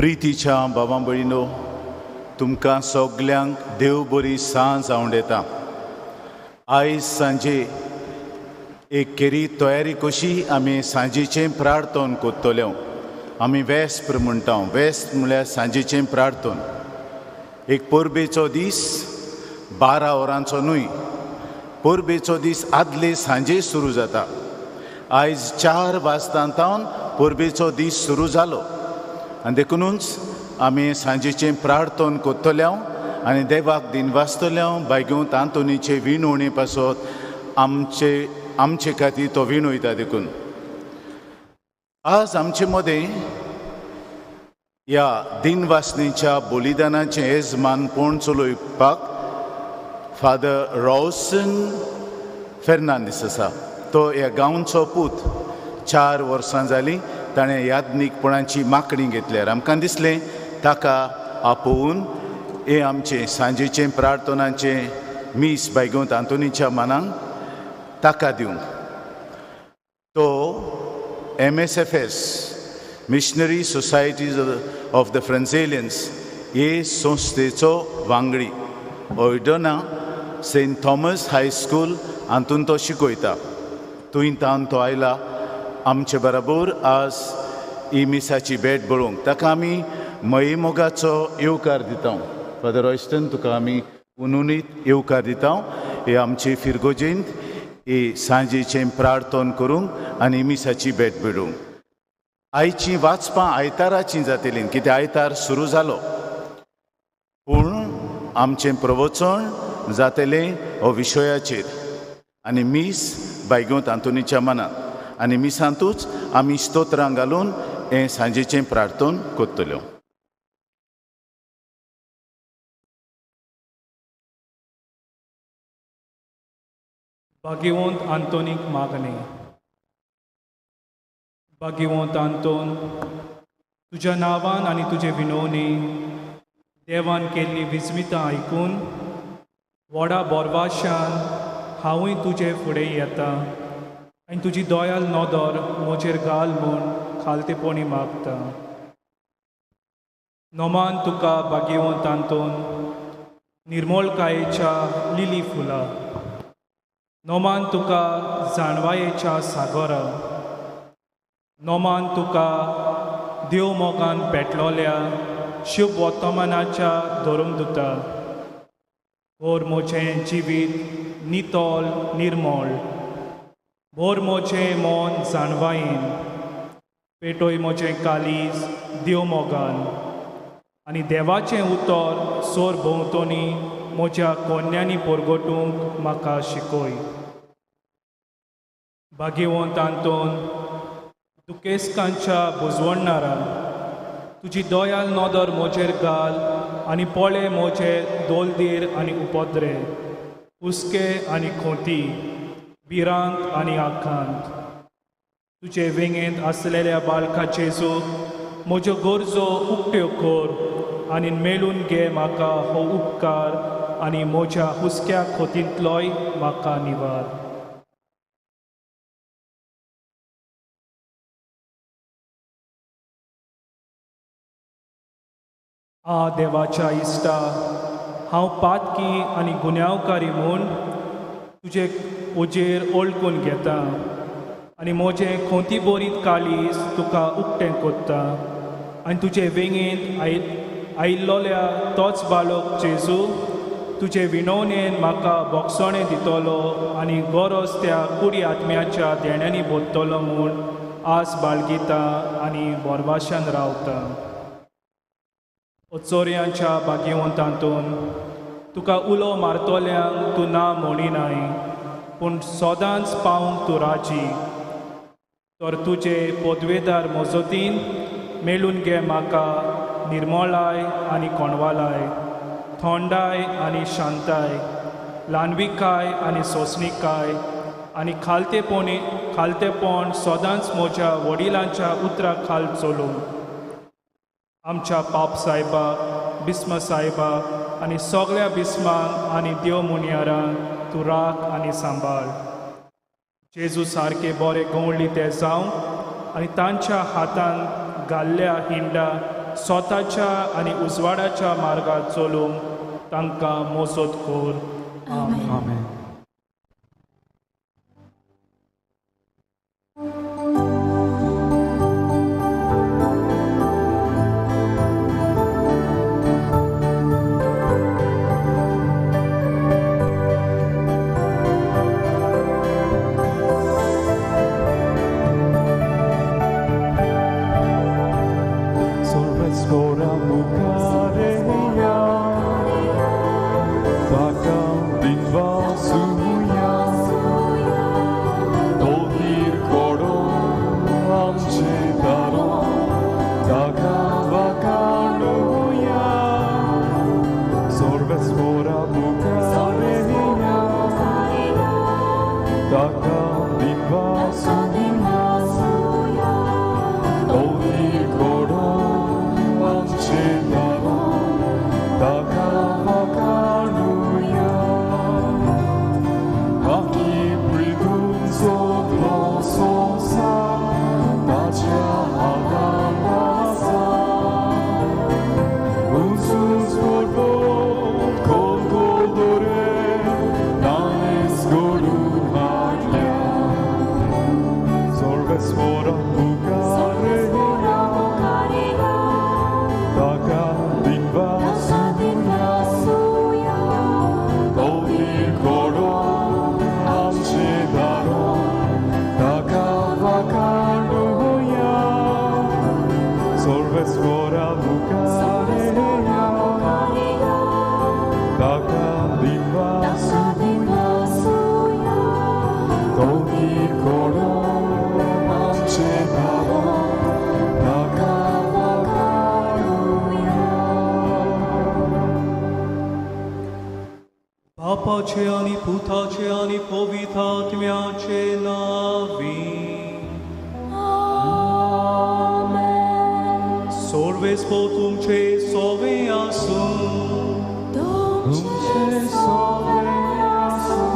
प्रितीच्या बाबा भयणीनो, तुमकां सगल्यांक देव बरी सांज आवडटा। आयज सांजे एक केरी तयारी कशी आमी सांजेचें प्रार्थन करतले। आमी वेस्प्र म्हणटा, वेस्प म्हळ्यार सांजेचें प्रार्थन। एक परबेचो दीस 12 वरांचो न्हय, परबेचो दीस आदले सांजे सुरू जाता। आयज 4 वाजता तावन परबेचो दीस सुरू जालो आनी देखुनूच आमी सांजेचें प्रार्थन करतले आनी देवाक दिन वाचतले। बायगूंत आंतोनीचे विणवणे पासत आमचे आमचे खातीर तो विणवयता। देखून आज आमचे मदें ह्या दिनवासनेच्या बलिदानाचें येजमानपण चलोवपाक फादर रॉसन फेर्नांदीस आसा। तो ह्या गांवचो पूत। 4 वर्सां जालीं ताणें याज्ञीकपणाची मागणी घेतल्यार आमकां दिसलें ताका आपोवन हें आमचें सांजेचें प्रार्थनाचें मीस बायगोंत आंतोनीच्या मानांक ताका दिवंक। तो MSFS missionary societies of the Franciscans हे संस्थेचो वांगडी। ऑयडोना सेंट थॉमस हायस्कूल हातूंत तो शिकयता। थंय तावन तो आयला आमचे बराबर आज ही मिसाची भेट बरोवंक। ताका आमी मयमोगाचो येवकार दिता। फादर रॉयस्टन, तुका आमी उनुनीत येवकार दिता हे आमचे फिरगोजेंत हे सांजेचें प्रार्थन करूंक आनी मिसाची भेट मेळूंक। आयची वाचपां आयताराची जातली, कित्याक आयतार सुरू जालो, पूण आमचें प्रवचन जातलें हो विशयाचेर आनी मीस बायगोंत आंतोनीच्या मनांत आनी मिसांतूच आमी स्तोत्रां घालून हें सांजेचें प्रार्थन करतल्यो। भाग्यवंत आंतोनीक मागणें। भाग्यवंत आंतोन, तुज्या नांवान आनी तुजे विनवणी देवान केल्ली विस्मितां आयकून व्हडा बोरवाशान हांवूय तुजे फुडें येता आनी तुजी दयाल नदर म्हजेर घाल म्हूण खालतेपणी मागता। नोमान तुका भाग्यवंत आंतोन निर्मोळकायेच्या लिली फुलां, नोमान तुका जाणवायेच्या सागोरा, नोमान तुका देव मोगान पेटलोल्या शुभ वर्तमानाच्या धर्मदुता। भोर म्हजें जिवीत नितळ निर्मळ, भोर म्हजें मन जाणवायेन, पेटय म्हजें कालीज देव मोगान आनी देवाचें उतर सोर भोंवतणी म्हज्या कोन्यांनी परगटूंक म्हाका शिकय। भाग्यवंत आंतोन, दुखेस्कांच्या बुजवणणारा, तुजी दयाल नदर म्हजेर घाल आनी पळय म्हजे दोलदीर आनी उपद्रे, हुस्के आनी खोंती, भिरांत आनी आकांत। तुजे वेंगेंत आसलेल्या बाळका जेजू, म्हज्यो गरजो उक्त्यो कर आनी मेळून घे म्हाका हो उपकार आनी म्हज्या हुस्क्या खोतींतलोय म्हाका निवार। आ देवाच्या इश्टा, हांव पातकी आनी गुन्यांवकारी म्हूण तुजे उजेर ओळखून घेता आनी म्हजें खोंती बोरीत काळीज तुका उक्तें कोत्ता आनी तुजे वेंगेंत आयिल्लोल्या तोच बाळक जेजू तुजे विनवणेन म्हाका बोगसणें दितलो आनी गरज त्या कुडी आत्म्याच्या देण्यांनी बोत्तलो म्हूण आस बाळगिता आनी बोरवाशान रावता। चोरयांच्या भाग्यवंतांतून तुका उलो मारतल्यांक तूं ना म्हणिनाय, पूण सदांच पावंक तूं राजी। तर तुजे पदवेदार मजतीन मेळून घे म्हाका निर्मळाय आनी कोणवालाय, थंडाय आनी शांताय, ल्हानविकाय आनी सोंसणिकाय आनी खालतेपण सदांच म्हज्या वडिलांच्या उतरा खाल चलूंक। आमच्या पाप सायबाक, बिस्म सायबाक आनी सगळ्या बिस्मांक आनी देव मुनियारांक तूं राख आनी सांबाळ। जेजू सारके बरे गवळी ते जावंक आनी तांच्या हातान घाल्ल्या हिंडा स्वताच्या आनी उजवाडाच्या मार्गार चलूंक तांकां मोसत कर. आमेन. आमेन. बापाचे आनी पुताचे आनी पवित्र आत्म्याचे नांवी. आमेन. सर्वेस्पो तुमचे सोवे आसूं. तुमचे सोवे आसूं.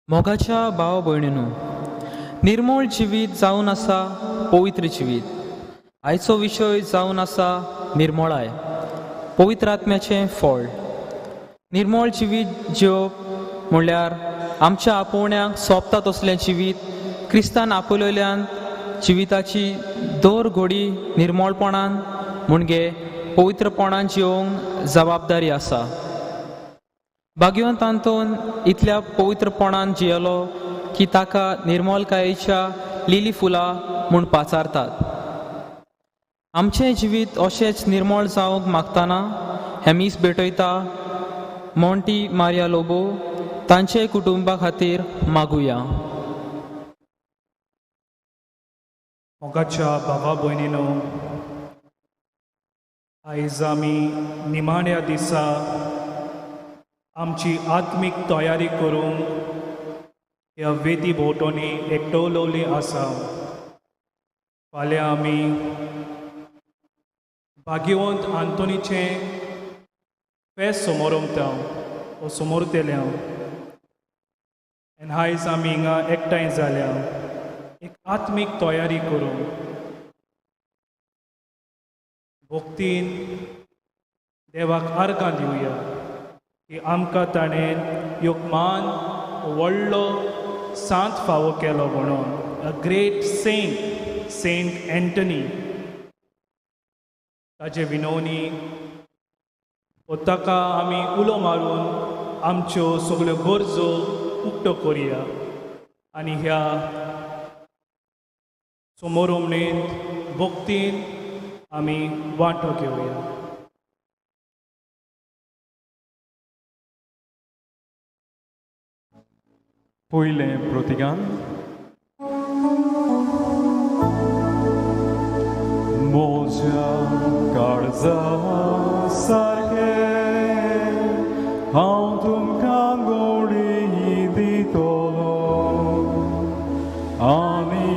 मोगाच्या भाव भयणीनू, निर्मळ जिवीत जावन आसा पवित्र जिवीत. आयचो विशय जावन आसा निर्मळाय, पवित्र आत्म्याचें फळ. निर्मळ जिवीत जिवप म्हणल्यार आमच्या आपोवण्याक सोंपता तसलें जिवीत क्रिस्तान आपयल्ल्यान जिविताची दर घडी निर्मळपणान म्हणजे पवित्रपणान जिवंक जबाबदारी आसा. भाग्यवंत आंतोन इतल्या पवित्रपणान जियेलो की ताका निर्मलकायेच्या लिली फुलां म्हूण पाचारतात. आमचें जिवीत अशेंच निर्मळ जावंक मागतना हें मीस भेटयता मोंटी मारिया लोबो तांचे कुटुंबा खातीर मागुया. मोगाच्या भावा भयणीनो, आयज आमी निमाण्या दिसा आमची आत्मीक तयारी करूंक ह्या वेदी भोंवतणी एकटवलवली आसा. फाल्यां आमी भाग्यवंत आंतोनीचें फेस्त समोरमता वो समोरतले. आनी आयज आमी हिंगा एकठांय जाल्या एक आत्मीक तयारी करूंक भक्तीन देवाक आर्गां दिवया की आमकां ताणें एक मान व्हडलो सांत फावो केलो म्हणून, a great saint, Saint Anthony. ताजे विनवणी वो ताका आमी उलो मारून आमच्यो सगल्यो गरजो उक्तो करुया आनी ह्या समोरमणेंत भक्तीन आमी वांटो घेवया. पयलें प्रतिगान. म्हज्या काळजा सारकें हांव तुमकां गोडी दितलो आनी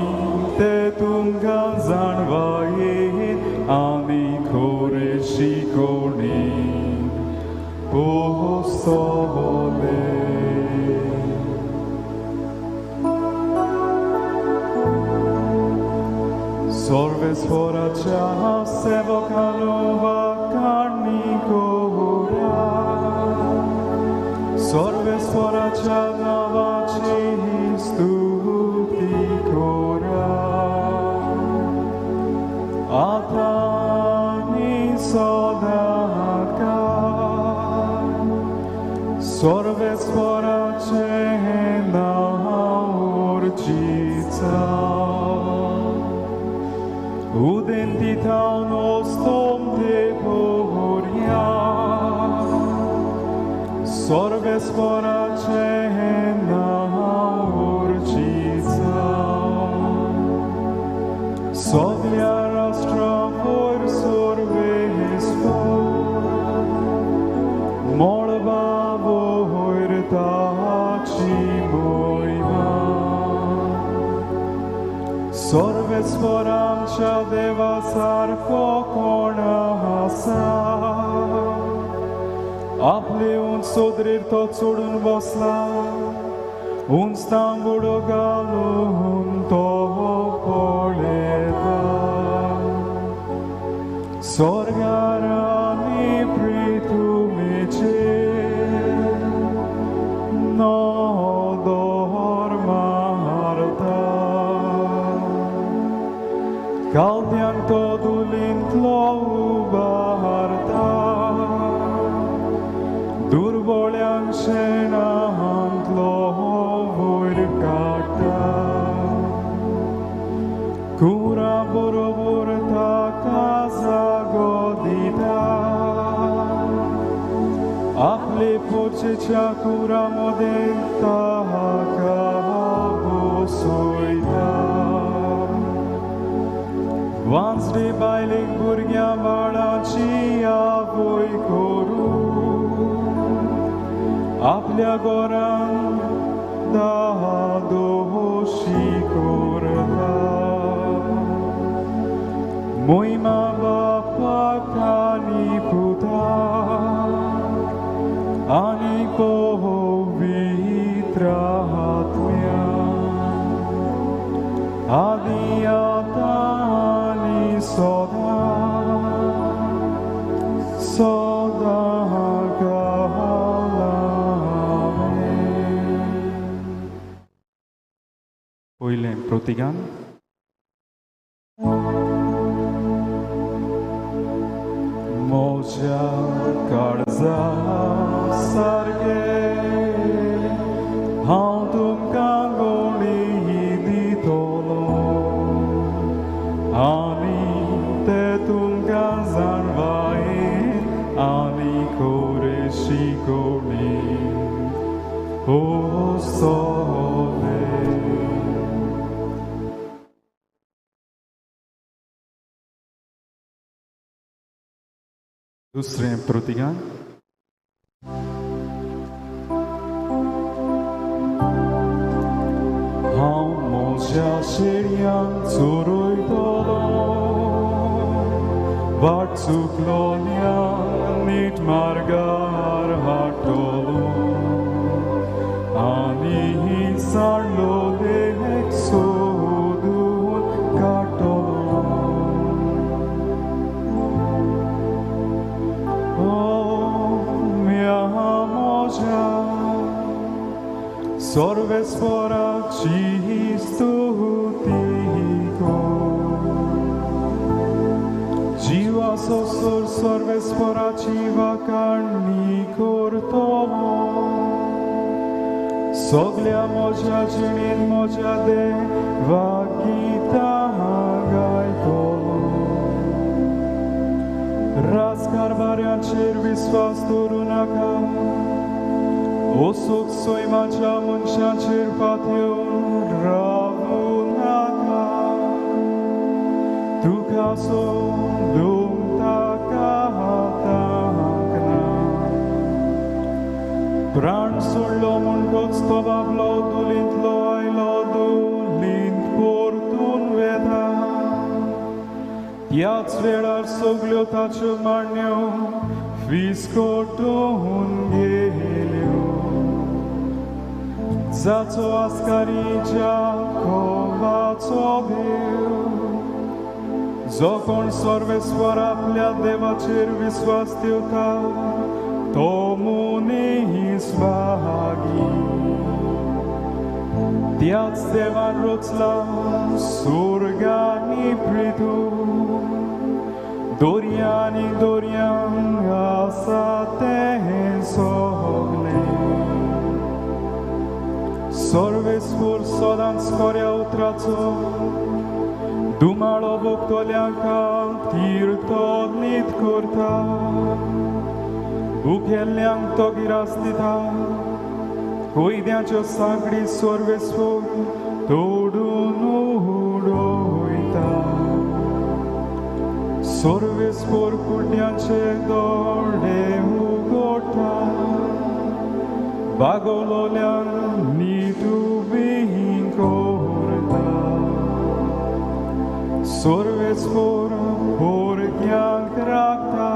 ते तुमकां जाणवायेन आनी खरें शिकोवणी पोसवले. सर्वेस्वराच्या सेवकांनो वाखाणी करा, सर्वेस्वराच्या नावाची स्तुती करा. आतां आनी सदांकाळ सर्वेस्वराचें नांव उर्जीता. Udentita nostrum deporia, सर्वेस्वराचें नांव उर्जीता. सगल्या राष्ट्रां वयर सर्वेस्वर, मळबा वयर ताची महिमा. सर्वेस्वर आमच्या देवा सारको कोण आसा? आपले उंच सोदरेर तो चडून बसला, उंच तांबडो घालून तो पळयता. स्वर्गार आनी पृथ्वीचेर नदर मारता. कालद्यांक तो दुलींतलो उबारता, दुर्बळ्यांक शेणांतलो वयर काडटा. कुरां बरोबर ताका जागो दिता, आपले पोचेच्या कुरां मदें ताका बसयता. वांजडे बायलेक भुरग्यां बाळाची आवय करून आपल्या घरान दादोशी करता. मोहिमा बापाक आनी पुताक आनी पवित्र आत्म्याक, आदी आतां आनी सदां सदां काल. आमेन. पयलें प्रतिगान. म्हज्या काळजा सारकें हांव तुमकां गोडी दितलो, आनी ते तुमकां जाणवायेन आनी खरें शिकोवणी पोसोले. दुसरें प्रतिगान. हांव म्हज्या शेळयांक चोरयतलो, वाट चुकलोल्यांक नीट मार्गार हाडटलो, आनी सांडलोलेक सोदून काडटलो. ओ म्या म्हज्या सर्वेस्वराची स्तुती कर, जिवा सोसर सर्वेस्वराची वाखाणी करतलो. सगल्या म्हज्या जिणेंत म्हज्या देवा गितां गायतलो. राजकारभाऱ्यांचेर विस्वास दवरूं नाका, ओसूक सैमाच्या मनशाचेर पातयेवन रावूं नाका. तुका सोदूंक ताका तांक ना. प्राण सोडलो म्हणटच तो बाबलो दुलींतलो आयलो दुलींत परतून वेता. त्याच वेळार सगल्यो ताच्यो मांडण्यो फिस्कटून गेल्यो. जाचो आस्कारी जाकोबाचो देव, जो कोण सर्वेस्वर आपल्या देवाचेर विस्वास ठेवता तो मनीस भागी. त्याच देवान रचला स्वर्ग आनी पृथ्वी, दर्या आनी दर्यांत आसा तें सगळें. सर्वेस्वर सदांच खऱ्या उतराचो दुमाळो भोगतल्यांक खातीर तो नीत करता, भुकेल्ल्यांक तो गिरास दिता, कोयद्यांच्यो सांकडी सर्वेस्वर तोडून उडयता. सर्वेस्वर कुड्ड्यांचे दोळे उगडटा, बागवलोल्यांक नीट उबी करता. सर्वेस्वर भुरग्यांक राखता,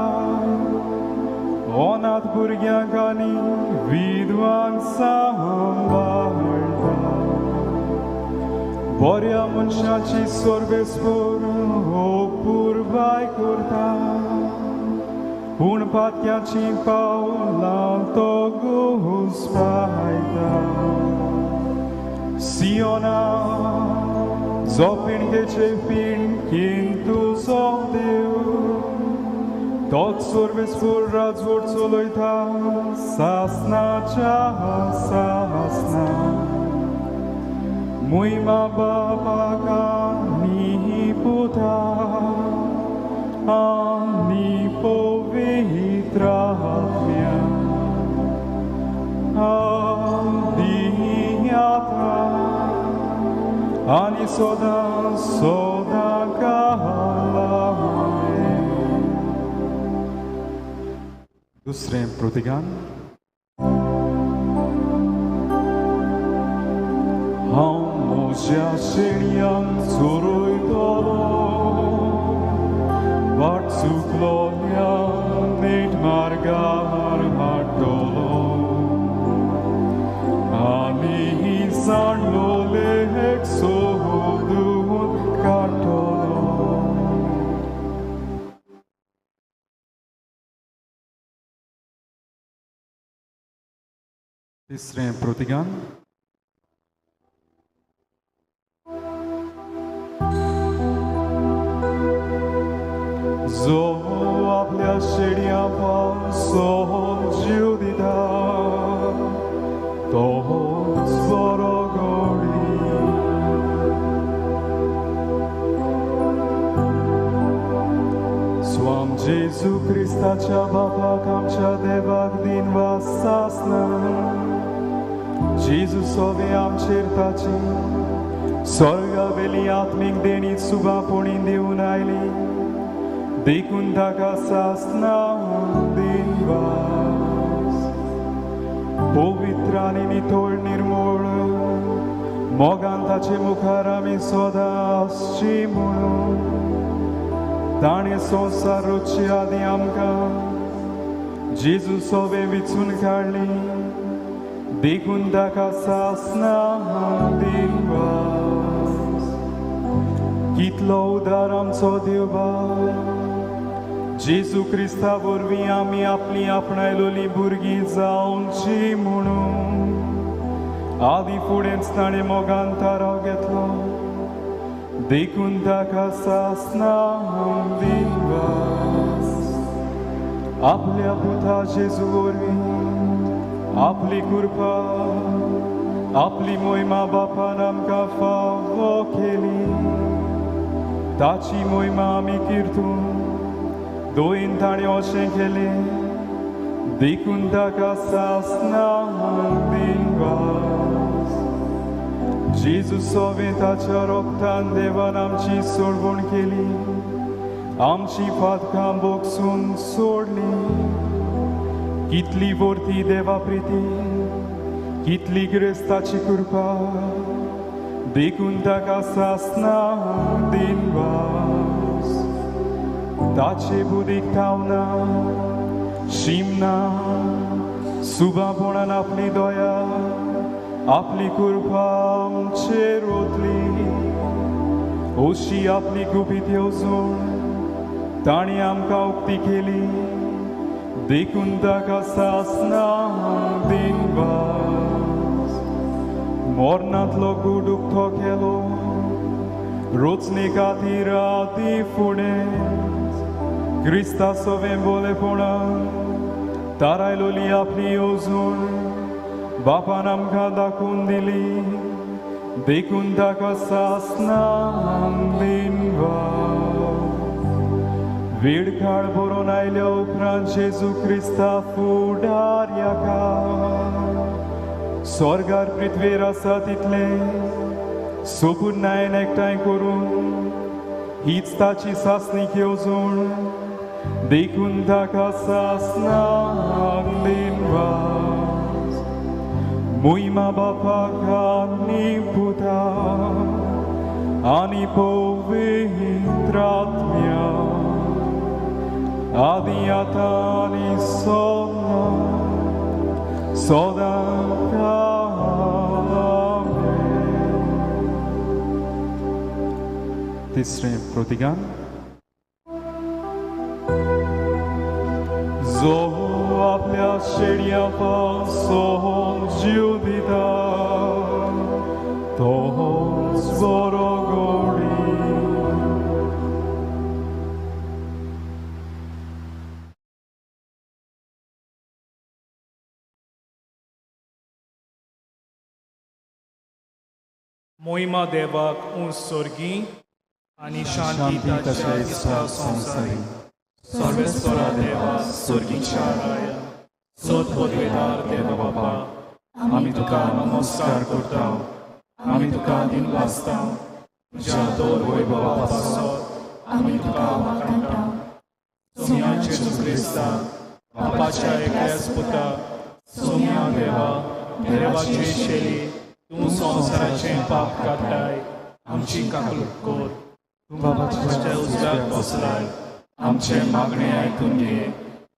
अनाथ भुरग्यांक आनी विधवांक सांबाळटा. बऱ्या मनशाची सर्वेस्वर अपुरबाय करता, पूण पातक्याची पावलां तो घुस्पायता. सियोना जो पिणकेचे पिणकीन तुजो देव, तोच सर्वेस्वर राजवट चलयता सासनाच्या सासना. मोहिमा बापाक आनी पुताक आनी पवित्र आत्म्याक, आदी आतां आनी सदां सदां काला. दुसरें प्रतिगान. हांव म्हज्या शेणयांक चोरयतलो, वाट चुकलोल्यांक नीट मार्गार हाडटलो, आनी सांडलोलेक सोदून काडटलो. तिसरें प्रतिगान. जो आपल्या शेड्या पासून जीव दिता तोच बरो गडी. स्वाम जेजू क्रिस्ताच्या बापाक आमच्या देवाक दिनवास सासना. जेजू सोवे आमचेर ताची स्वर्गावेली आत्मीक देणी सुबापणी दिवन आयली, देखून ताका सासना दिनवास. पवित्र आनी नितळ निर्मळ मोगान ताचे मुखार आमी सदां आसची म्हणून ताणें संवसार रचचे आदीं आमकां जेजू सोवे विचून काडली, देखून ताका सासना दिनवास. कितलो उदार आमचो देव बाप, जेजू क्रिस्ता वरवीं आमी आपली आपणायलोली भुरगीं जावची म्हणून आदी फुडेंच ताणें मोगान थाराव घेतलो, देखून ताका सासना दिनवास. आपल्या पुता जेजू वरवीं आपली कृपा आपली मोहिमा बापान आमकां फावो केली, ताची मोहिमा आमी किर्तून दोन ताणें अशें केलें, देखून ताका सासना दिनवास. जेजू सोवे ताच्या रोगतान देवान आमची सोडवण केली, आमची पातकां बोगसून सोडली. कितली वर्ती देवा प्रिती, कितली गिरेस्ताची कृपा, देखून ताका सासना दिनवास. ताचे बुदीक थावना शिमना, सुबापणान आपली दया आपली कृपा आमचेर ओतली, अशी आपली गुपीत येवजण ताणें आमकां उक्ती केली, देखून ताका सासणां दिनवास. मरणांतलो गूढ उक्तो केलो, रोचणे खातीर आदी फुडें क्रिस्ता सवें बोलेपणान तारायलोली आपली येवजण बापान आमकां दाखोवन दिली, देखून ताका सासणां दिनवास. वेळ काळ बरोवन आयल्या उपरांत जेजू क्रिस्ता फुडारयाका स्वर्गार पृथ्वेर आसा तितलें सोपुर्णायेन एकठांय करून हीच ताची सासणीक येवजण, देखून ताका सासणां दिनवास. मोहिमा बापाक आनी पुताक आनी पवित्र आत्म्याक, आदी आतां आनी सदां सदां. तिसरें प्रतिगान. जो आपल्या शेड्या पासून जीव दिता तोच बरो गोडी. मोहिमा देवाक उंच सोर्गी आनी शांती ताच्या इश्टा संवसारी. सर्वेस्परा देवा सोर्गीच्या राया, सोद पदवेदार देवा बापा, आमी तुका नमस्कार करता, आमी तुका दिनवासता, तुज्या दर वैभवा पासत आमी तुका वाखाणटा. सोम्या जेजू क्रिस्ता बापाच्या एकल्याच पुता, सोम्या देवा देवाचे शेली, तूं संवसाराचें पाप काडटाय, आमची काकलूट कर. तूं बाबाच्या उजव्याक बसलाय, आमचें मागणें आयकून घे,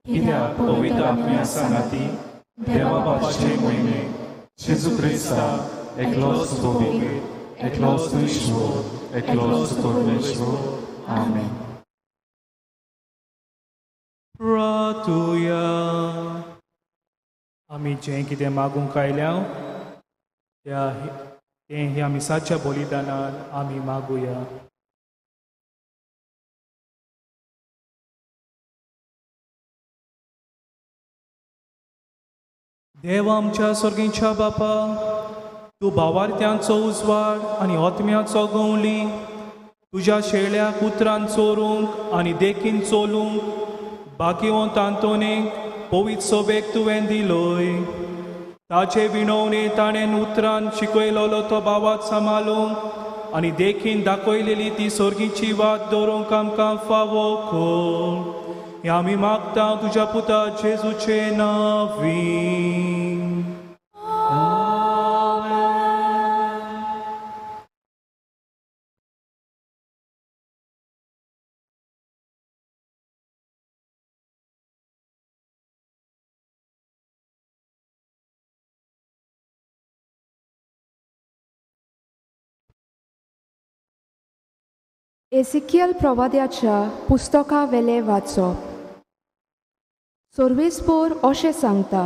कित्याक पवित्र आत्म्या सांगाती देवा बापाचे मोहिमे जेजू क्रिस्ता एकलोच पवित्र, एकलोच ईश्वर, एकलोच परमेश्वर. आमेन. प्रार्थुया. आमी जें कितें मागूंक आयल्या त्या तें ह्या मिसाच्या बलिदानान आमी मागुया. देव आमच्या स्वर्गीच्या बापा, तूं भावार्थ्यांचो उजवाड आनी आत्म्याचो गवली, तुज्या शेळ्याक उतरान चोरूंक आनी देखीन चोलूंक बाकिवंत आंतोनीक पवित्र सोबेक तुवें दिलोय. ताचे विणवणे ताणें उतरान शिकयलोलो तो भावात सांबाळूंक आनी देखीन दाखयलेली ती सोर्गीची वाट दवरूंक आमकां फावो कर. हें आमी मागता तुज्या पुता जेजूचे नांवी. एसिकियल प्रवाद्याच्या पुस्तका वेले वाचप. सर्वेस्पोर अशें सांगता,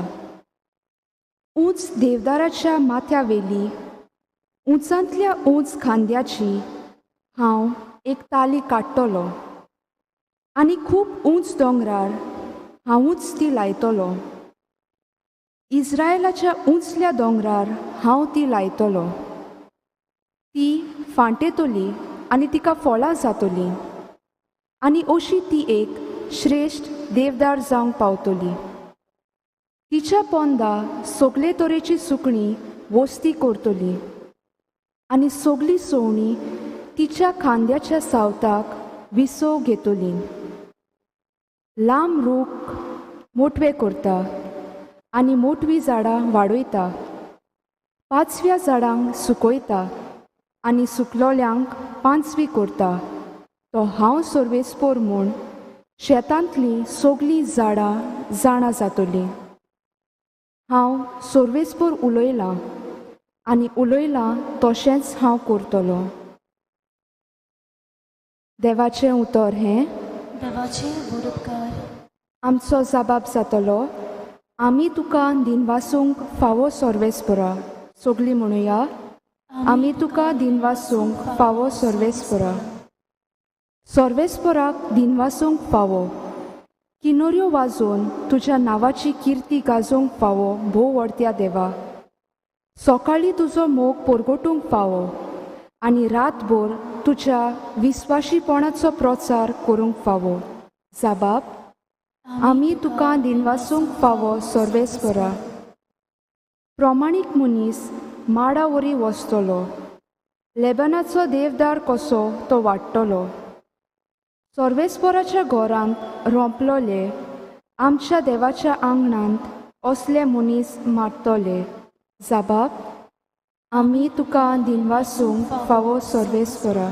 उंच देवदाराच्या माथ्या वेली उंचांतल्या उंच खांद्याची हांव एक ताली काडटलो आनी खूब उंच दोंगरार हांवूच ती लायतलो. इस्रायलाच्या उंचल्या दोंगरार हांव ती लायतलो. ती फांटेतली आनी तिका फळां जातली आनी अशी ती एक श्रेश्ठ देवदार जावंक पावतली. तिच्या पोंदा सगळे तरेची सुकणीं वस्ती करतली आनी सगळीं सवणीं तिच्या खांद्याच्या सावताक विसव घेतली. लांब रूख मोटवे करता आनी मोटवीं झाडां वाडयता, पाचव्या झाडांक सुकयता आनी सुकलोल्यांक पांचवी करता. तो हांव सर्वेस्पोर म्हूण शेतांतलीं सगळीं झाडां जाणा जातलीं. हांव सर्वेस्पोर उलयलां आनी उलयलां तशेंच हांव करतलो. देवाचें उतर हें देवाचें बरोबकार। आमचो जबाब जातलो, आमी तुका दिनवासूंक फावो सर्वेस्परा। सगळीं म्हणुया, आमी तुका दिनवासूंक फावो सर्वेस्परा। सर्वेस्पराक दिनवासूंक फावो, किनोऱ्यो वाजोवन तुज्या नांवाची किर्ती गाजोवंक फावो। भोव व्हडत्या देवा, सकाळीं तुजो मोग परगटूंक फावो आनी रातभर तुज्या विस्वाशीपणाचो प्रचार करूंक फावो। जबाब, आमी तुका दिनवासूंक फावो सर्वेस्परा। प्रमाणीक मनीस माडा वरी वसतलो, लेबनाचो देवदार कसो तो वाडटलो। सर्वेस्पराच्या घरांत रोंपलोले, आमच्या देवाच्या आंगणांत असले मनीस मारतले। जबाब, आमी तुका दिनवासूंक फावो सर्वेस्परा।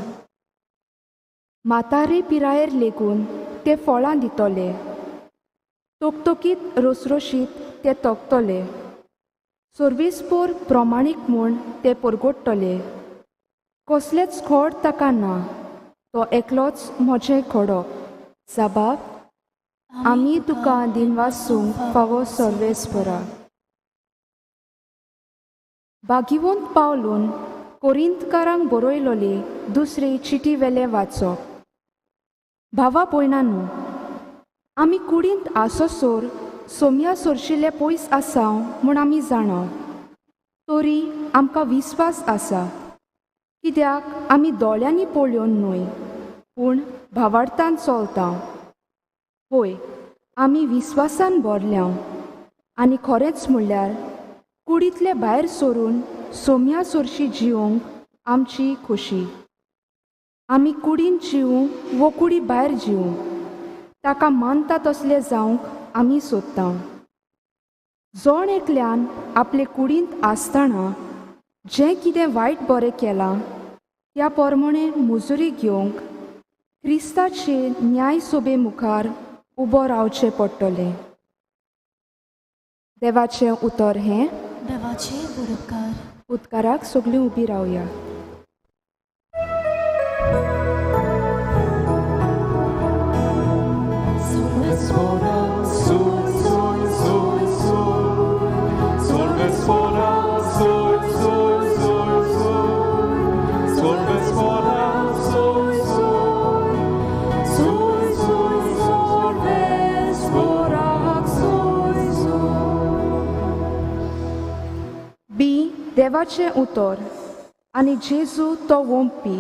म्हातारे पिरायेर लेगून ते फळां दितले, तोकतोकीत रोसरोशीत ते तोकतले। सर्वेस्पर प्रमाणीक म्हूण ते परगट्टले, कसलेंच खोड ताका ना, तो एकलोच म्हजें खोडप। जबाब, आमी तुका दिनवासूंक फावो सर्वेस्परा। भागिवंत पावलून कोरिंतकारांक बरयलोली दुसरी चिटी वेलें वाचप। भावा भयणांनो, आमी कुडींत आसोसोर सोम्या सोरशिल्ले पयस आसा म्हूण आमी जाणा, तरी आमकां विस्वास आसा, कित्याक आमी दोळ्यांनी पळोवन न्हय पूण भावार्थान चलता। होय, आमी विस्वासान भरल्या आनी खरेंच म्हणल्यार कुडींतले भायर सरून सोम्या सोरशी जिवंक आमची खोशी। आमी कुडीन जिवूं वो कुडी भायर जिवूं, ताका मानता तसलें जावंक आमी सोदता। जण एकल्यान आपले कुडींत आसतना जें कितें वायट बरें केलां त्या प्रमाणे मुजुरी घेवंक क्रिस्ताचे न्याय सोबे मुखार उबो रावचें पडटलें। देवाचें उतर हें देवाचें बरोबकार। उदकाराक सगळीं उबी रावया। देवाचें उतर आनी जेजू तो वोंपी,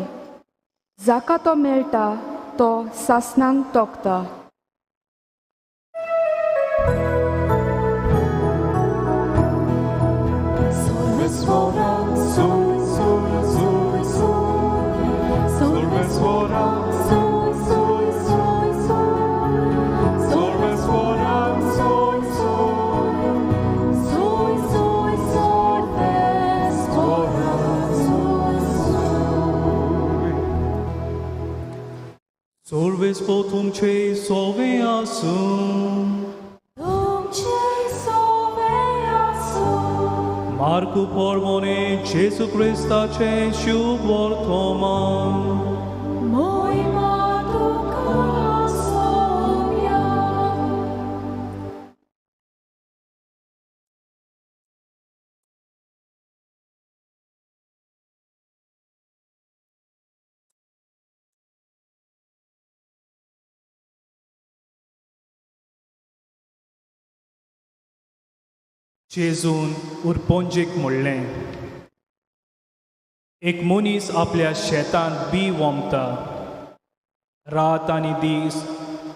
जाका तो मेळटा तो सासणांक तोखता। Solves तुमचे सोवे आसूं, तुमचे सोवे आसूं। मार्कू पोरमोने जेजू क्रिस्ताचे शुभ वर्तमान। मोहिमा तुका सोम्या। जेजून उरपोंजेक म्हणलें, एक मनीस आपल्या शेतांत बी वोमता। रात आनी दीस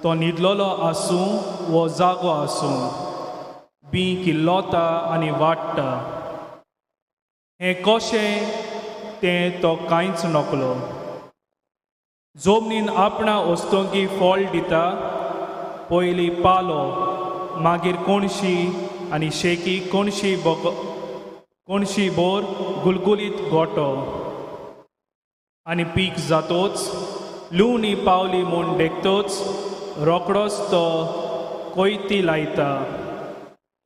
तो न्हिदलोलो आसूं वो जागो आसूं, बी किल्लोता आनी वाडटा। हें कशें तें तो कांयच नकलो। जमनीन आपणा वस्तुंकी फळ दिता, पयलीं पालो, मागीर कोणशी आनी शेकी कोणशी कोणशी बोर गुलगुलीत गोटो। आनी पीक जातोच लुवणी पावली म्हूण देखतोच रोकडोच तो कोयती लायता।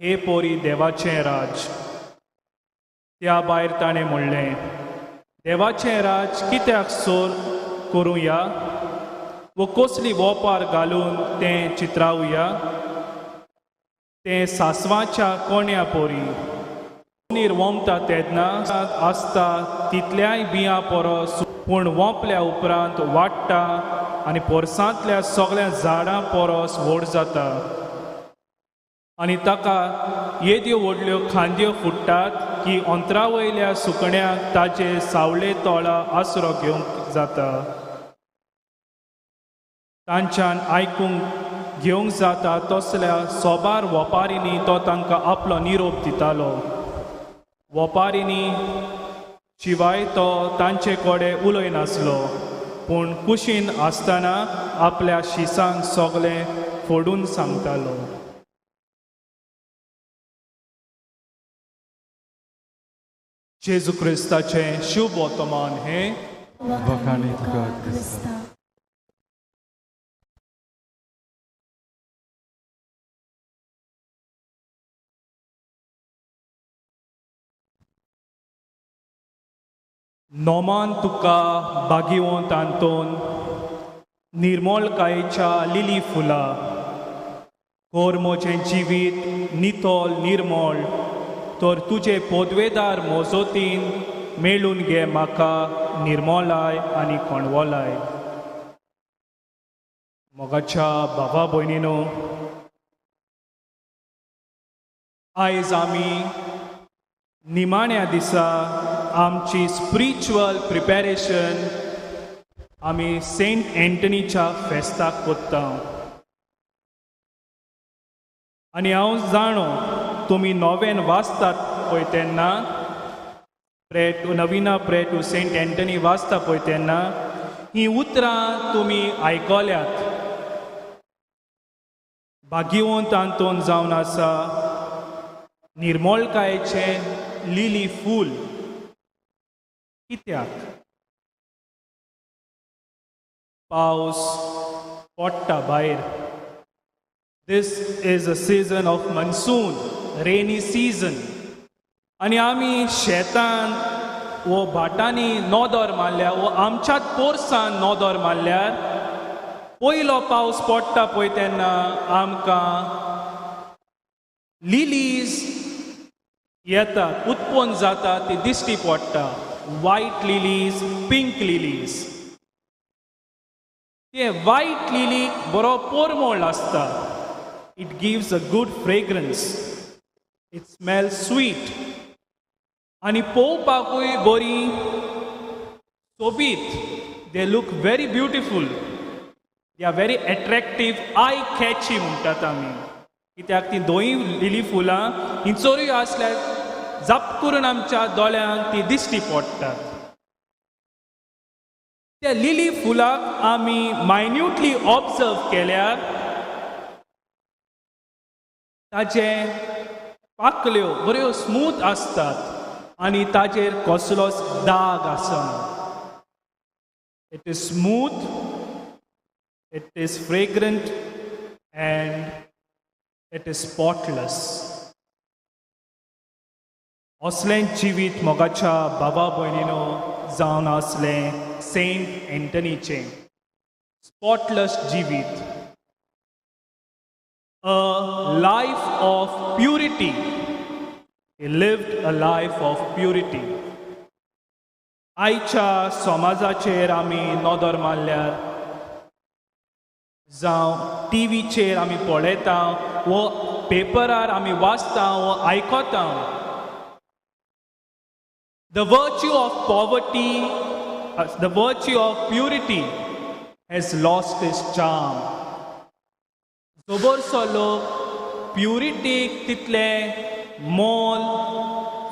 हे पोरी देवाचें राज। त्या भायर ताणें म्हणलें, देवाचें राज कित्याक सोर करूया वो कसली वोपार घालून तें चित्रावया? तें सासवाच्या कोण्या पोरी नीर वोमता तेन्ना आसता तितल्याय बियां परस, पूण वोंपल्या उपरांत वाडटा आनी पोरसांतल्या सगळ्या झाडां परस व्हड जाता आनी ताका येद्यो व्हडल्यो खांदयो फुट्टात की अंतरा वयल्या सुकण्याक ताजे सावळे तोळा आसरो घेवंक जाता. तांच्यान आयकूंक घेवंक जाता तसल्या सोबार वपारींनी तो तांकां आपलो निरोप दितालो. वपारींनी शिवाय तो तांचे कडेन उलयनासलो, पूण कुशीन आसतना आपल्या शिसांक सगळें फोडून सांगतालो. जेजू क्रिस्ताचें शुभ वर्तमान हें. वखाणी तुका क्रिस्ता. नोमान तुका बागिवंत आंतोन निर्मोलकायेच्या लिली फुला, कोर म्हजें जिवीत नितोल निर्मोळ, तर तुजे पोदवेदार मोजोतीन मेळून घे म्हाका निर्मोलाय आनी कोणवोलाय. मोगाच्या बाबा भयणीनो, आयज आमी निमाण्या दिसा आमची स्पिरिच्युअल प्रिपॅरेशन आमी सेंट एंटनीच्या फेस्ताक कोत्ता. आनी हांव जाणो तुमी नोवेन वाचतात पळय तेन्ना, pray to novena pray to Saint Anthony वाचता पळय तेन्ना हीं उतरां तुमी आयकल्यात. भाग्यवंत आंतोन जावन आसा निर्मोळकायेचें लिली फूल. कित्याक? पावस पडटा भायर. This is a season of monsoon, rainy season. आनी आमी शेतान वो भाटांनी नदर मारल्यार वो आमच्याच पोरसान नदर मारल्यार पयलो पावस पडटा पळय तेन्ना आमकां लिलीज येतात, उत्पन्न जाता, ती दिश्टी पडटा. वायट लिलीज, पिंक लिलीज. ते वायट लिलीक बरो पोरमोळ आसता. It gives a good fragrance, it smell sweet आनी पळोवपाकूय बरी सोबीत. They look very beautiful, they are very attractive, eye catchy म्हणटात आमी. कित्याक ती दोंय लिली फुलां ही चोरूय आसल्यार जप करून आमच्या दोळ्यांक ती दिश्टी पडटात. त्या लिली फुलाक आमी मायन्युटली ऑब्जर्व केल्यार ताजे पाकल्यो बऱ्यो स्मूथ आसतात आनी ताजेर कसलोच दाग आसना. It is smooth, it is fragrant and it is spotless. असलें जिवीत मोगाच्या बाबा भयणीनो जावन आसलें सेंट एंटनीचें स्पॉटलेस जिवीत. A life of purity. He lived a life of purity. आयच्या समाजाचेर आमी नदर मारल्यार जावं टीव्हीचेर आमी पळयता वो पेपरार आमी वाचता वो आयकता, the virtue of poverty, the virtue of purity has lost its charm. जबरसो लोक प्युरिटीक तितलें मोल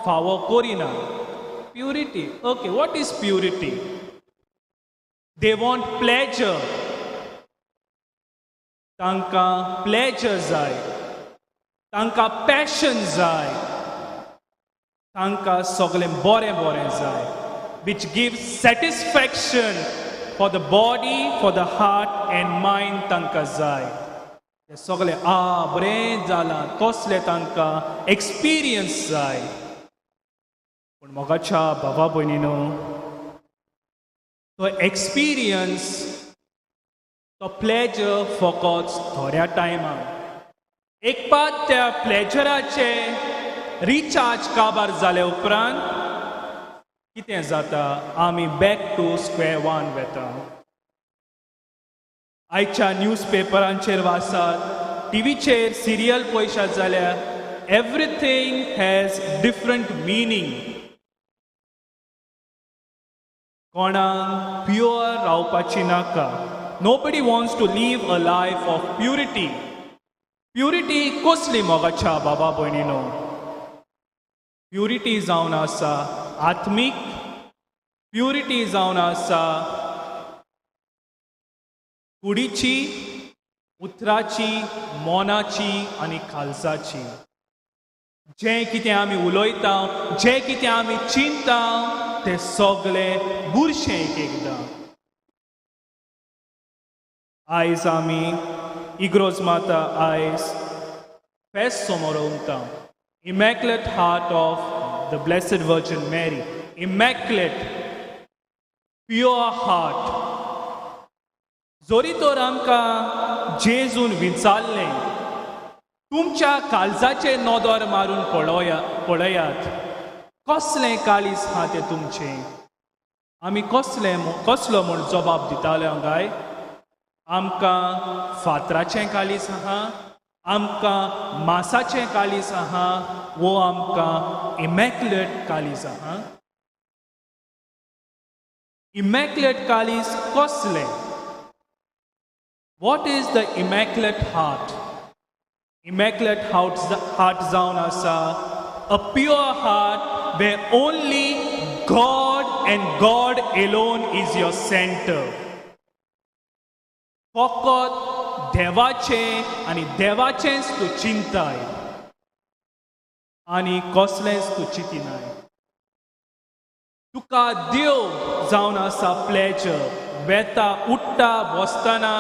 फावो करिना. Purity, okay, what is purity? They want pleasure. तांकां प्लेजर जाय, तांकां पॅशन जाय, तांकां सगळें बरें बरें जाय, which gives satisfaction for the body, for the heart and mind तांकां जाय. ते सगळें आ बरें जालां तसलें तांकां एक्सपिरियन्स जाय. पूण मोगाच्या बाबा भयणीनो, तो एक्सपिरियन्स तो प्लेजर फकत थोड्या टायमाक. एक पाट त्या प्लेजराचे रिचार्ज काबार जाले उपरांत कितें जाता, आमी बॅक टू स्क्वेअर वन वेता. आयच्या न्यूज पेपरांचेर वाचात, टिवीचेर सिरियल पळयशात जाल्यार एवरीथींग हॅज डिफरंट मिनींग. कोणाक प्युअर रावपाची नाका. Nobody wants to live a life of purity. Purity कसली मोगाच्या बाबा भयणीनो? प्युरिटी जावन आसा आत्मीक प्युरिटी, जावन आसा कुडीची, उतराची, मनाची आनी काळजाची. जें कितें आमी उलयता, जें कितें आमी चिंता, तें सगळें बुरशें एक एकदां. आयज आमी इग्रोज माता आयज फेस्त समोर उरता. Immaculate Heart of the Blessed Virgin Mary, immaculate pure heart. जोरी तर आमकां जेजून विचारलें, तुमच्या काळजाचेर नदर मारून पळयात, कसलें काळीज आहा तें तुमचें. आमी कसलें कसलो म्हूण जबाब दिताले काय? आमकां फातराचें काळीज आहा, आमकां मासाचें काळीज आहा, वो आमकां इमॅक्युलेट काळीज आहा. इमॅक्युलेट काळीज कसलें? What is the immaculate heart? Immaculate heart जावन आसा a pure heart where only God and God alone is your center. फकत देवाचें आनी देवाचेंच तूं चिंताय आनी कसलेंच तूं चिंतिनाय. तुका देव जावन आसा प्लेजर. वेता उठ्ठा बसतना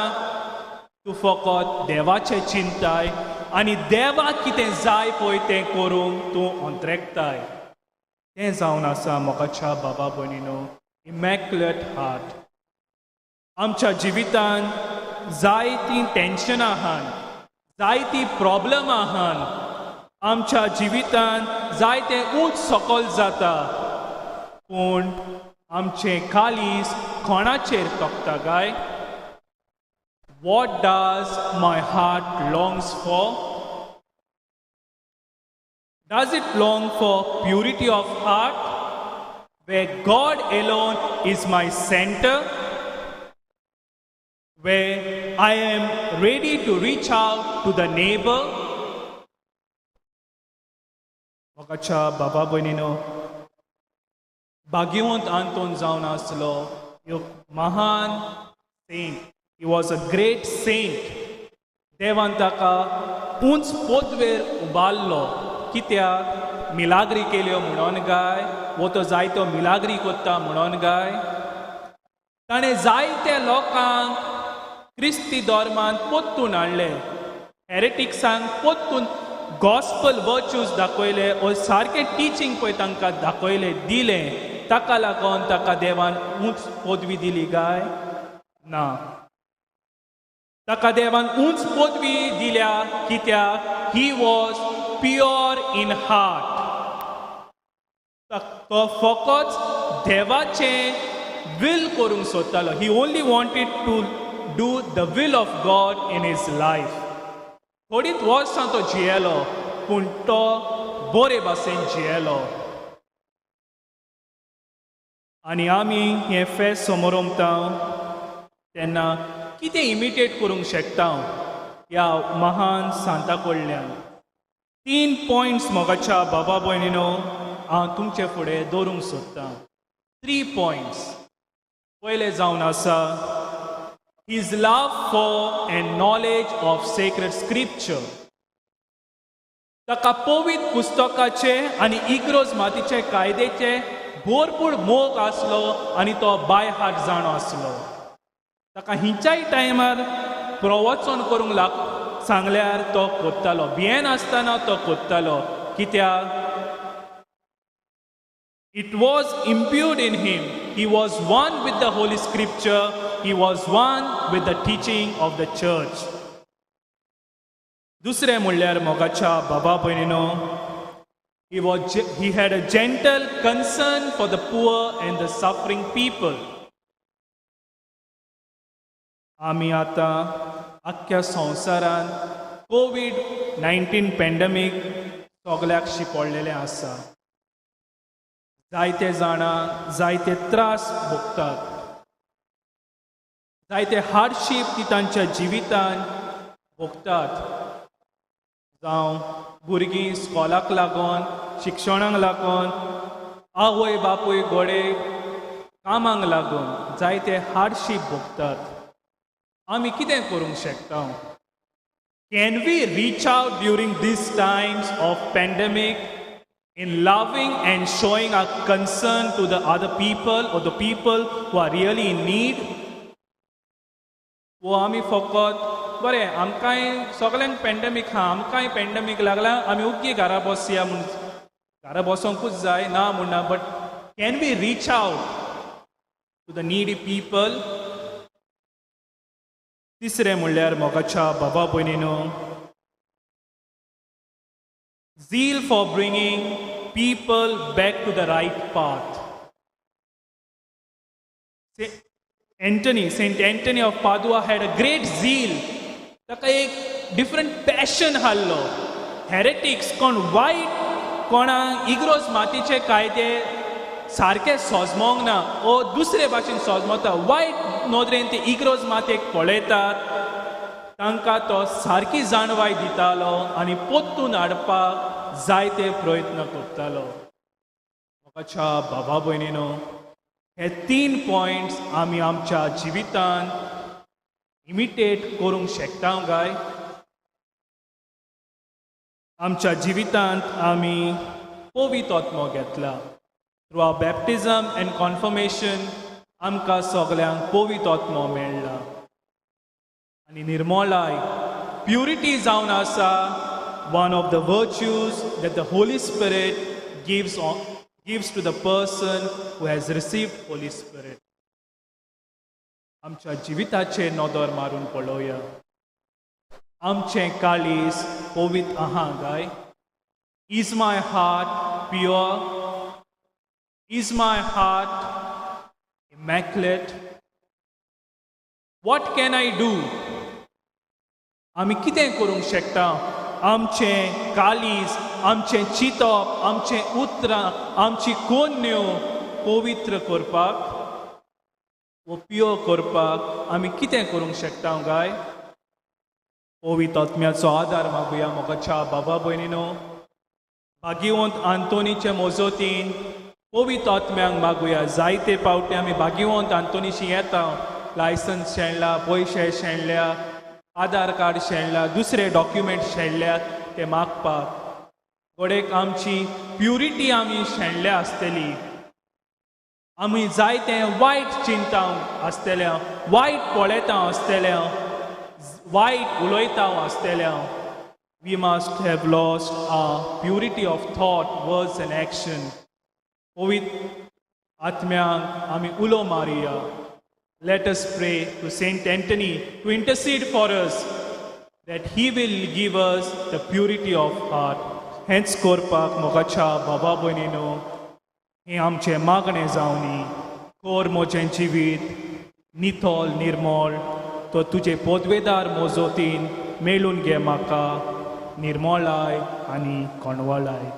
तूं फकत देवाचें चिंताय आनी देवाक कितें जाय पळय तें करूंक तूं अंत्रेकताय. तें जावन आसा मोगाच्या बाबा भयणीनो इमॅक्युलेट हार्ट. आमच्या जिवितांत जायतीं टेन्शनां आहात, जायतीं प्रॉब्लमां आहात, आमच्या जिवितांत जायतें उंच सकल जाता, पूण आमचें काळीज कोणाचेर तोखता काय? What does my heart longs for? Does it long for purity of heart, where God alone is my center, where I am ready to reach out to the neighbor? मोगाच्या बाबा भयणीनो, भाग्यवंत आंतोन जावन आसलो एक महान saint. He was a great saint. देवान ताका उंच पदवेर उबारलो. कित्याक? मिलाग्री केल्यो म्हणून काय, वो तो जायतो मिलाग्री कोत्ता म्हणून काय. ताणें जायत्या लोकांक क्रिस्ती धर्मान पोत्तून हाडले, हेरेटिक्सांक पोत्तून गॉस्पल वर्च्यूज दाखयले, ओ सारकें टिचींग पळय तांकां दाखयलें दिलें. ताका लागून ताका देवान उंच पदवी दिली काय ना? ताका देवान उंच पदवी दिल्या कित्याक? He was pure in heart. तो फकत देवाचें will करूंक सोदतालो. He only wanted to do the will of God in his life. थोडीच वर्सां तो जियेलो, पूण तो बरे भाशेन जियेलो. आनी आमी हें फेस्त समोरमता तेन्ना कितें इमिटेट करूंक शकता ह्या महान सांता कडल्यान? 3 पॉयंट्स मोगाच्या बाबा भयणीनो हांव तुमचे फुडें दवरूंक सोदतां. 3 पॉयंट्स. पयलें जावन आसा his love for and knowledge of sacred scripture. ताका पवित्र पुस्तकाचे आनी इग्रोज मातीचे कायद्याचे भरपूर मोग आसलो आनी तो बाय हार्ट जाणो आसलो. ताका हिंच्याय टायमार प्रवचन करूंक लाग सांगल्यार तो कोत्तालो, भियेनासतना तो कोत्तालो. कित्याक? It was imbued in him. He was one with the Holy Scripture he was one with the teaching of the church. दुसरें म्हणल्यार मोगाच्या बाबा भयणीनो, he had a gentle concern for the poor and the suffering people. आमी आतां आख्ख्या संवसारांत कोवीड-19 pandemic सगल्याक शिपडलेलें आसा. जायते जाणां जायते त्रास भोगतात, जायते हार्डशीप ती तांच्या जिवितान भोगतात. जावं भुरगीं स्कॉलाक लागून, शिक्षणाक लागून, आवय बापूय घोडे कामांक लागून जायते हार्डशीप भोगतात. आमी कितें करूंक शकता? Can we reach out during these times of pandemic in loving and showing our concern to the other people or the people who are really in need? वो आमी फकत बरें आमकांय सगल्यांक पॅन्डमीक आहा, आमकांय पॅन्डमीक लागला, आमी उग्गी घरा बसया म्हूण घरा बसोंकूच जाय ना म्हणना, but can we reach out to the needy people? तिसरें म्हणल्यार मोगाच्या बाबा भयणीनो, zeal for bringing people back to the right path. Saint Anthony of Padua had a great zeal. ताका एक डिफरंट पॅशन हाडलो. हेरेटिक्स कोण वायट, कोणाक इग्रोज मातीचे कायदे सारके सोजमोंक ना ओ दुसरे भाशेन सोजमोता, वायट नदरेन ते इग्रोज मातेक पळयतात, तांकां तो सारकी जाणवाय दितालो आनी पोत्तून हाडपाक जायते प्रयत्न करतालो. म्हाका बाबा भयणीनो, हे 3 पॉयंट्स आमी आमच्या जिवितान इमिटेट करूंक शकता काय? आमच्या जिवितांत आमी पवित्र आत्मो घेतला. Through our baptism and confirmation आमकां सगल्यांक पवित्र आत्मो मेळ्ळा आनी निर्मोलाय प्युरिटी जावन आसा one of the virtues that the Holy Spirit gives to the person who has received Holy Spirit. आमच्या जिविताचेर नदर मारून पळोवया. आमचें काळीज पवित्र आहा काय? Is my heart pure? Is my heart immaculate? What can I do? आमी कितें करूंक शकता? आमचें काळीज, आमचें चिंतप, आमचें उतरां, आमची कोन्न्यो पवित्र करपाक वो प्युअर करपाक आमी कितें करूंक शकता काय? पवित्र आत्म्याचो आदार मागुया. मोगाच्या बाबा भयणीनो, भाग्यवंत आंतोनीचे मोजोतीन पवित्र आत्म्यांक मागुया. जायते पावटी आमी भाग्यवंत आंतोनीशी येता, लायसन्स शेणला, पयशे शेणल्या, आधार कार्ड शेणला, दुसरे डॉक्युमेंट शेणल्यात ते मागपाक. घोडेक आमची प्युरिटी आमी शेणल्या आसतली. आमी जायते वायट चिंता आसतले, वायट पळयता आसतले, वायट उलयता आसतले. We must have lost our purity of thought, words and action. पवित्र आत्म्यांक आमी उलो मारुया. Let us pray to Saint Anthony to intercede for us that he will give us the purity of heart. हेंच करपाक मोगाच्या बाबा भयणीनो, हें आमचें मागणें जावनी. कोर म्हजें जिवीत नितळ निर्मळ, तो तुजे पदवेदार मोजोतीन मेळून घे म्हाका निर्मळाय आनी कोणवळाय.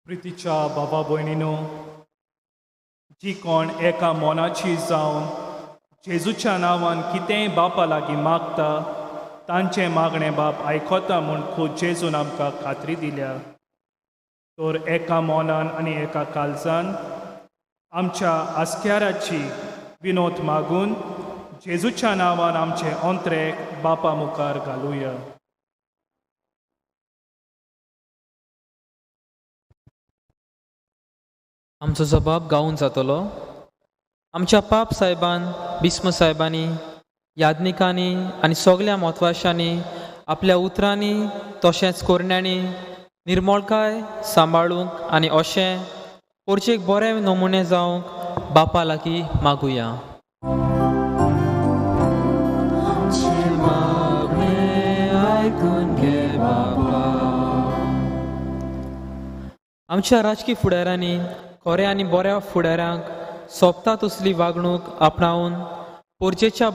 प्रितीच्या बाबा भयणीनो, जी कोण एका मोनाची जावन जेजूच्या नांवान कितेंय बापा लागीं मागता तांचें मागणें बाप आयकता म्हूण खूद जेजून आमकां खात्री दिल्या. तर एका मोनान आनी एका काळजान आमच्या आस्क्याराची विनोद मागून जेजूच्या नांवान आमचे अंत्रेक बापा मुखार घालुया. आमचो जबाब गावून जातलो. आमच्या पाप साहेबान, भीस्म साहेबांनी, याज्ञिकांनी आनी सगल्या म्हत्वाशांनी आपल्या उतरांनी तशेंच कोरण्यांनी निर्मळकाय सांबाळूंक आनी अशें पोरचेक बरे नमुने जावंक बापा लागीं मागुया. आमच्या राजकी फुडाऱ्यांनी खऱ्या आनी बऱ्या फुडाऱ्यांक सोबता तसली वागणूक आपणावन पोरचेच्या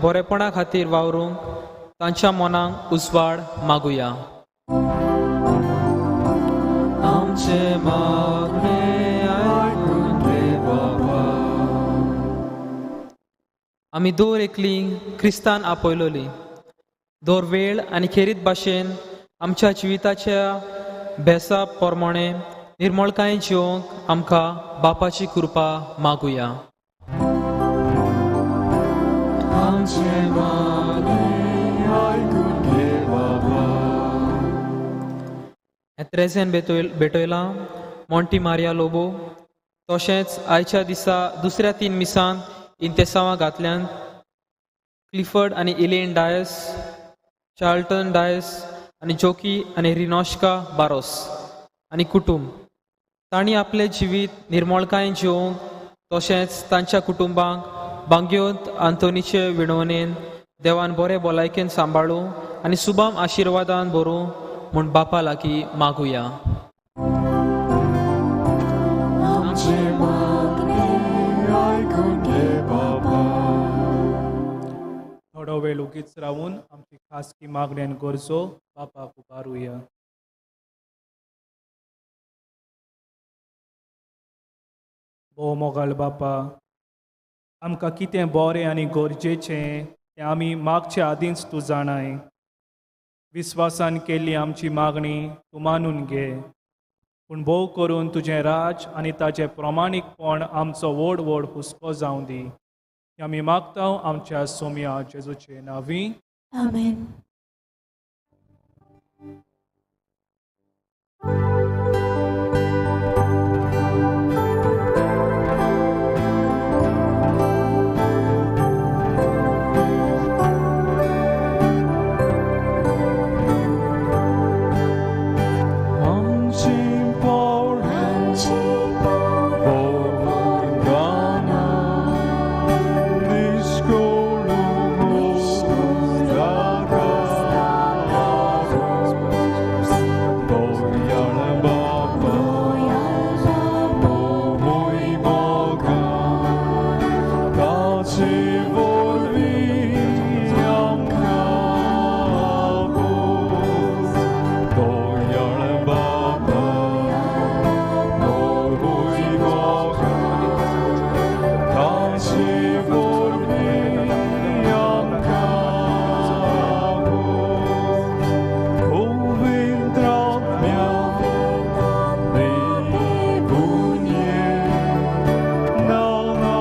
बरेपणा खातीर वावरूंक तांच्या मनाक उजवाड मागुया. आमचे मागणें आयकून घे बाबा. आमी दर एकली क्रिस्तान आपयलोली दर वेळ आनी खेरीत भाशेन आमच्या जिविताच्या भेसा प्रमाणे निर्मळकाय जिवंक आमकां बापाची कृपा मागुया. हें त्रेझेन भेटयलां मोंटी मारिया लोबो. तशेंच आयच्या दिसा दुसऱ्या 3 मिसांत इंतेसांवां घातल्यान क्लिफर्ड आनी इलेन डायस, चार्ल्टन डायस आनी जोकी आनी रिनोश्का बारोस आनी कुटुंब तांणी आपलें जिवीत निर्मळकायेन जिवंक तशेंच तांच्या कुटुंबांक बांग्योत आंतोनीचे विणवणेन देवान बरे भलायकेन सांबाळूं आनी सुबाम आशिर्वादान भरूं म्हूण बापा लागीं मागुया. थोडो वेळ उगीच रावून आमची खासगी मागणी आनी गरजो बापाक उबारुया. भोव मोगाळ बापा, आमकां कितें बरें आनी गरजेचें तें आमी मागचे आदींच तूं जाणाय. विस्वासान केल्ली आमची मागणी तूं मानून घे, पूण भोव करून तुजें राज आनी ताजें प्रमाणीकपण आमचो व्हड व्हड हुस्को जावं दी. आमी मागता आमच्या सोम्या जेजूचे नांवी, आमेन. No, no,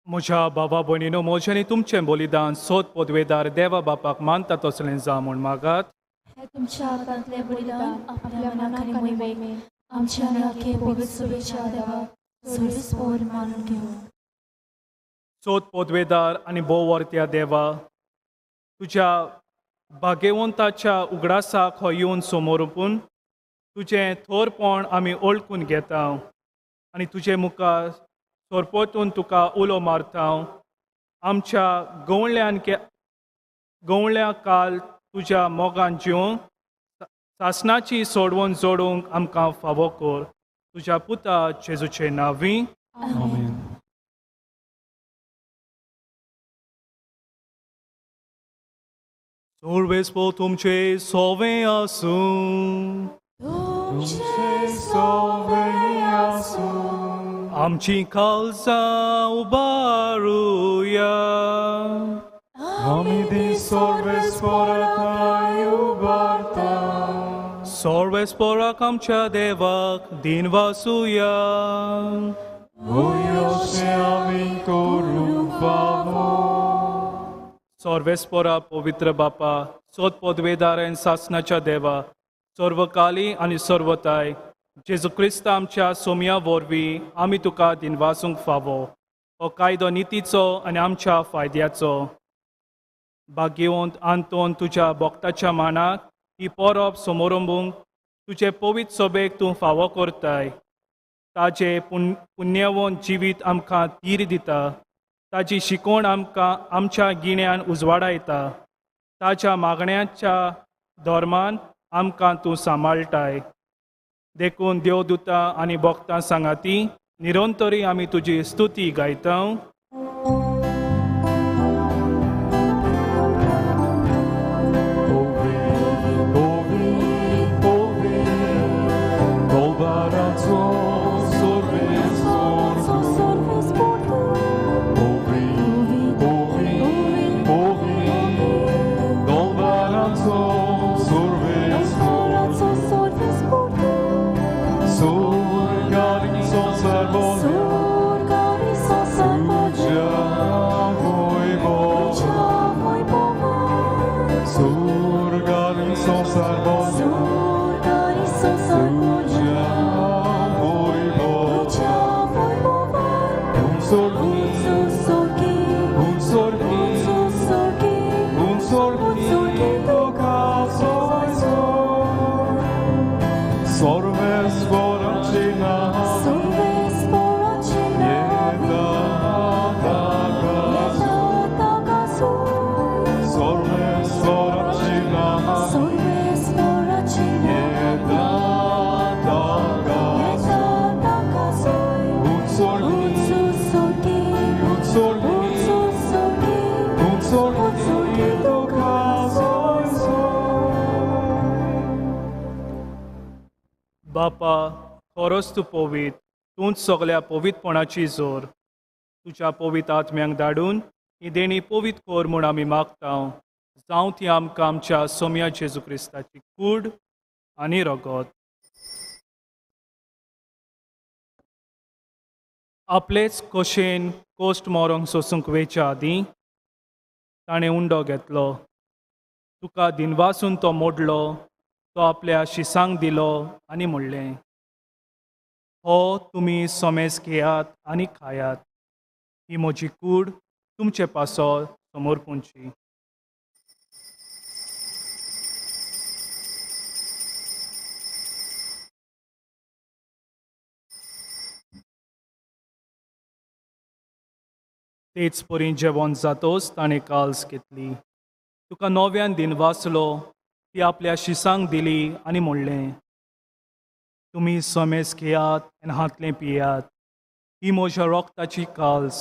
म्हज्या बाबा भयणीनो, म्हजें आनी तुमचें बलिदान सोद पदवेदार देवा बापाक मानता तसलें जावं म्हूण मागात. हे तुमच्या हातांतलें बलिदान आपल्या मनाक आनी मोहिमेक आमच्या आनी आखे पवित्र सभेच्या देवाक सर्वेस्पोर मानून घेवं. सोद पदवेदार आनी भोववर्त्या देवा, तुज्या भाग्यवंताच्या उगडासाक हो येवन समोरपून तुजें थोरपण आमी ओळखून घेता आनी तुजे मुखार सोरपोतून तुका उलो मारता. आमच्या गवळ्यान गवळ्या काल तुज्या मोगान जिवंक सासणाची सोडवण जोडूंक आमकां फावो कर. तुज्या पुता जेजूचे नांवी. आमेन. सर्वेस्पोर तुमचे सोवे आसूं. तुमचे सोवे आसूं. आमची काळजां उबारुया. आमी ती सर्वेस्पोराक उबारता. सर्वेस्पोराक आमच्या देवाक दिन वासुया. अशें आमी करूंक फावो. सर्वेस्पोरा पवित्र बापा, सोद पदवेदार आनी सासणाच्या देवा, सर्वकाली आनी सर्वताय, जेजू क्रिस्त आमच्या सोमया वरवीं आमी तुका दिनवासूंक फावो. हो कायदो नितीचो आनी आमच्या फायद्याचो. भाग्यवंत आंतोन तुज्या भक्ताच्या मानाक ही परब समोरंबूंक तुजे पवित्र सभेक तूं फावो करताय. ताजें पुण्यवंत जिवीत आमकां धीर दिता. ताजी शिकवण आमकां आमच्या गिन्यान उजवाडायता. ताज्या मागण्याच्या धर्मान आमकां तूं सांबाळटाय. देखून देवदूतां आनी भक्तां सांगाती निरंतरी आमी तुजी स्तुती गायता. बापा, खरोच तूं पवित्र, तूंच सगल्या पवित्रपणाची जोर. तुज्या पवित्र आत्म्यांक धाडून ही देणी पवित्र कर म्हूण आमी मागता. जावं ती आमकां आमच्या सोम्या जेजू क्रिस्ताची कूड आनी रगत. आपलेच खोशेन कोश्ट मरोंक सोसूंक वेच्या आदीं ताणें उंडो घेतलो. तुका दिनवासून तो मोडलो. तो आपल्या शिसांक दिलो आनी म्हणलें, हो तुमी सोमेस घेयात आनी खायात. ही म्हजी कूड तुमचे पासो समर्पूंची. तेच परी जेवण जातोच ताणें काल्स घेतली. तुका नव्यान दिनवासलो. ती आपल्या शिसांक दिली आनी म्हणलें, तुमी सोमेस घेयात आनी हांतलें पियात. ही म्हज्या रोगताची काल्स,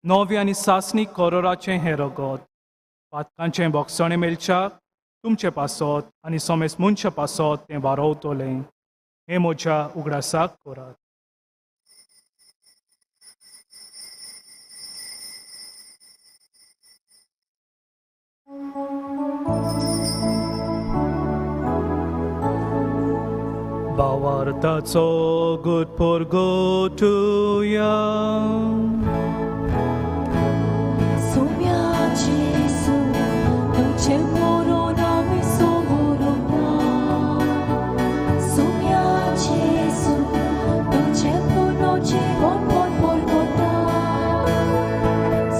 नवी आनी सासणी करोराचें हें रगत. पातकांचें बोगसणें मेळच्याक तुमचे पासत आनी सोमेस मनशा पासत तें वारोवतलें. हें म्हज्या उगडासाक करात. भावार्थाचो गुड पोर गो टू या. जेजू तुझे मरण आमी समोरता. सोम्या जेजू तुझे पुनर्जीवन पण परगता.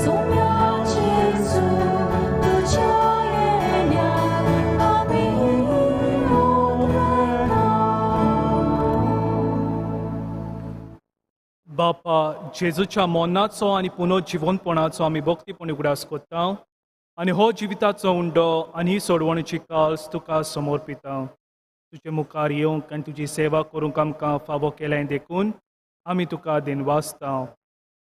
सोम्या जेजू तुझ्या येण्याक आमी उलयता. बापा, जेजूच्या मरणाचो आनी पुनर्जिवनपणाचो आमी भक्तीपणी उगडास करता आनी हो जिविताचो उंडो आनी ही सोडवणीची काल्स तुका समर्पिता. तुजे मुखार येवंक आनी तुजी सेवा करूंक आमकां फावो केलें देखून आमी तुका दिनवासता.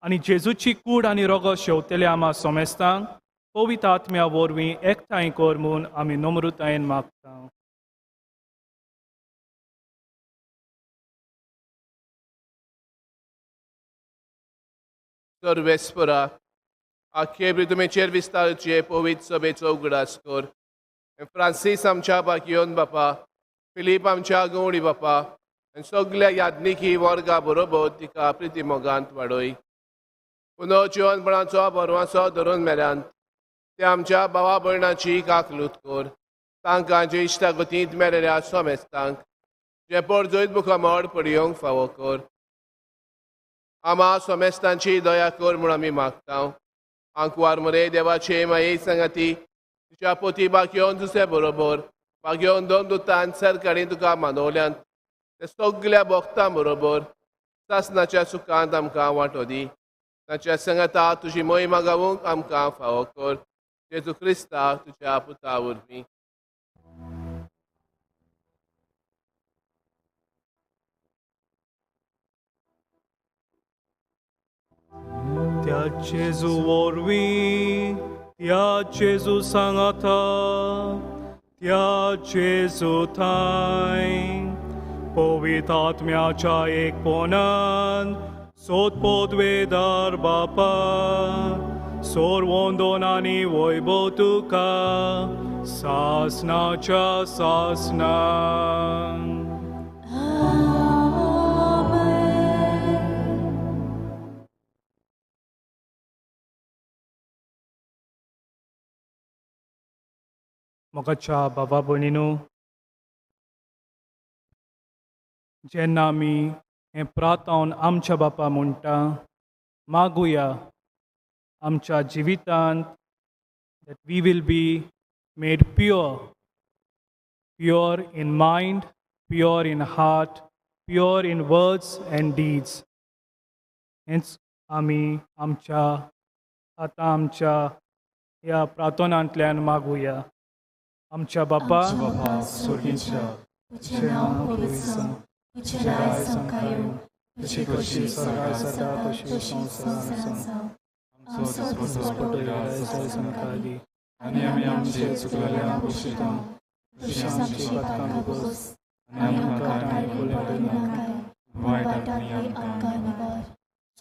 आनी जेजूची कूड आनी रोगो शेवतले आमा सोमेस्तांक पवित्र आत्म्या वरवीं एकठांय कर म्हूण आमी नम्रतायेन मागता. सर्वेस्परा, आखे तुमेचेर विस्तारचे पवित्र सभेचो उगडास कर. फ्रांसीस आमच्या बाकियोन बापा, फिलीप आमच्या गवळी बापा आनी सगल्या याज्ञिकी वर्गा बरोबर तिका प्रिती मोगांत वाडय. पुनर्जिवनपणाचो बरवाचो धरून मेल्यान ते आमच्या भावा भयणाची काकलूत कर. तांकां जे इश्टागतींत मेळ्ळ्या सोमेस्तांक जे पोरजोयत मुखामळ पडयोंक फावो कर. आमा सोमेस्तांची दया कर म्हूण आमी मागता. आंकवार मरे देवाचे माये सांगाती तुज्या पोती बागयोन दुसरे बरोबर बागयोन दोन दुतान सरकारी तुका मानवल्यान ते सगल्या भोगतां बरोबर सासनाच्या सुखांत आमकां वांटो दी. ताच्या सांगाता तुजी मोहिमा गावूंक आमकां फावो कर. जेजू क्रिस्ता तुज्या पुता वरवीं. त्या जेजू वरवीं, त्या जेजू सांगाता, त्या जेजू थांय पवित्र आत्म्याच्या एकपणान सोद पदवेदार बापा, सोरवंदन आनी वैभव तुका सासनाच्या सासनान. मोगाच्या बाबा भयणीनो, जेन्ना आमी हें प्रार्थन आमच्या बापा म्हणटा, मागुया आमच्या जिवितांत that we will be made pure, pure in mind, pure in heart, pure in words and deeds. हेंच आमी आमच्या आतां आमच्या ह्या प्रार्थनांतल्यान मागुया. आमच्या बापा स्वर्गीच्या, तुझें नांव पवित्र जावं, तुझें राज्य आमकां येवं, तुजी खोशी स्वर्गार जाता तशी संवसारांत जावं. आमचो दिसपट्टो आयज आमकां दी आनी आमी आमचे चुकलेल्यांक बक्षिता तशी आमची पातकां बोस आनी आमकां कांय नाकाय, वायटांतली आमकां निवार.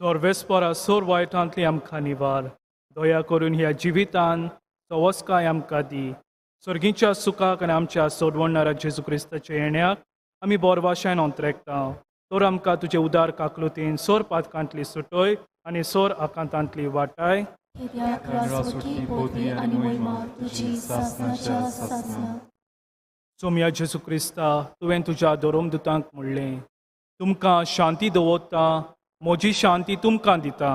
सर्वेस्परा सोर वायटांतली आमकां निवार. दया करून ह्या जिवितान सवस्काय आमकां दी. स्वर्गीच्या सुखाक आनी आमच्या सोडवणणारा जेजू क्रिस्ताच्या येण्याक आमी बोरवाशान अंतरेकता. तर आमकां तुजे उदार काकलुतीन सोर पातकांतली सुटय आनी सोर आकांतांतली वाटाय. सोमया जेजू क्रिस्ता, तुवें तुज्या धर्मदुतांक म्हणलें, तुमकां शांती दवरता, म्हजी शांती तुमकां दिता.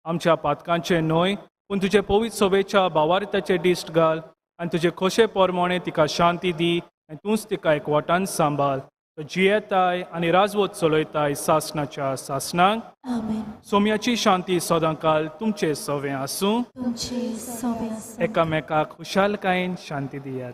आमच्या पातकांचें न्हय पूण तुजे पवित्र सभेच्या भावार्थाचें दिश्ट घाल आनी तुजे खोशे प्रमाणे तिका शांती दी आनी तूंच तिका एकवटान सांबाळ. तो जियेताय आनी राजवत चलयताय सासनाच्या सासनाक. सोम्याची शांती सदांकाल तुमचे सवें आसूं. एकामेकाक खुशालकायेन शांती दियात.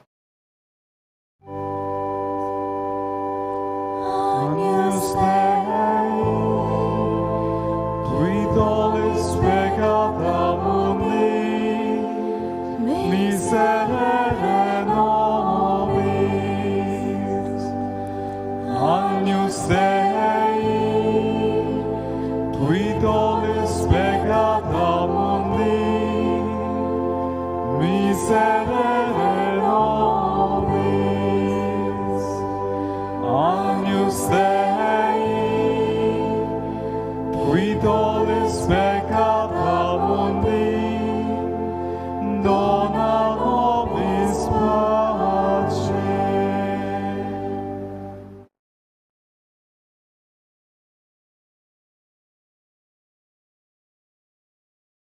Miserere nobis, Agnus Dei, qui tollis peccata mundi, miserere nobis, Agnus Dei, qui tollis peccata mundi,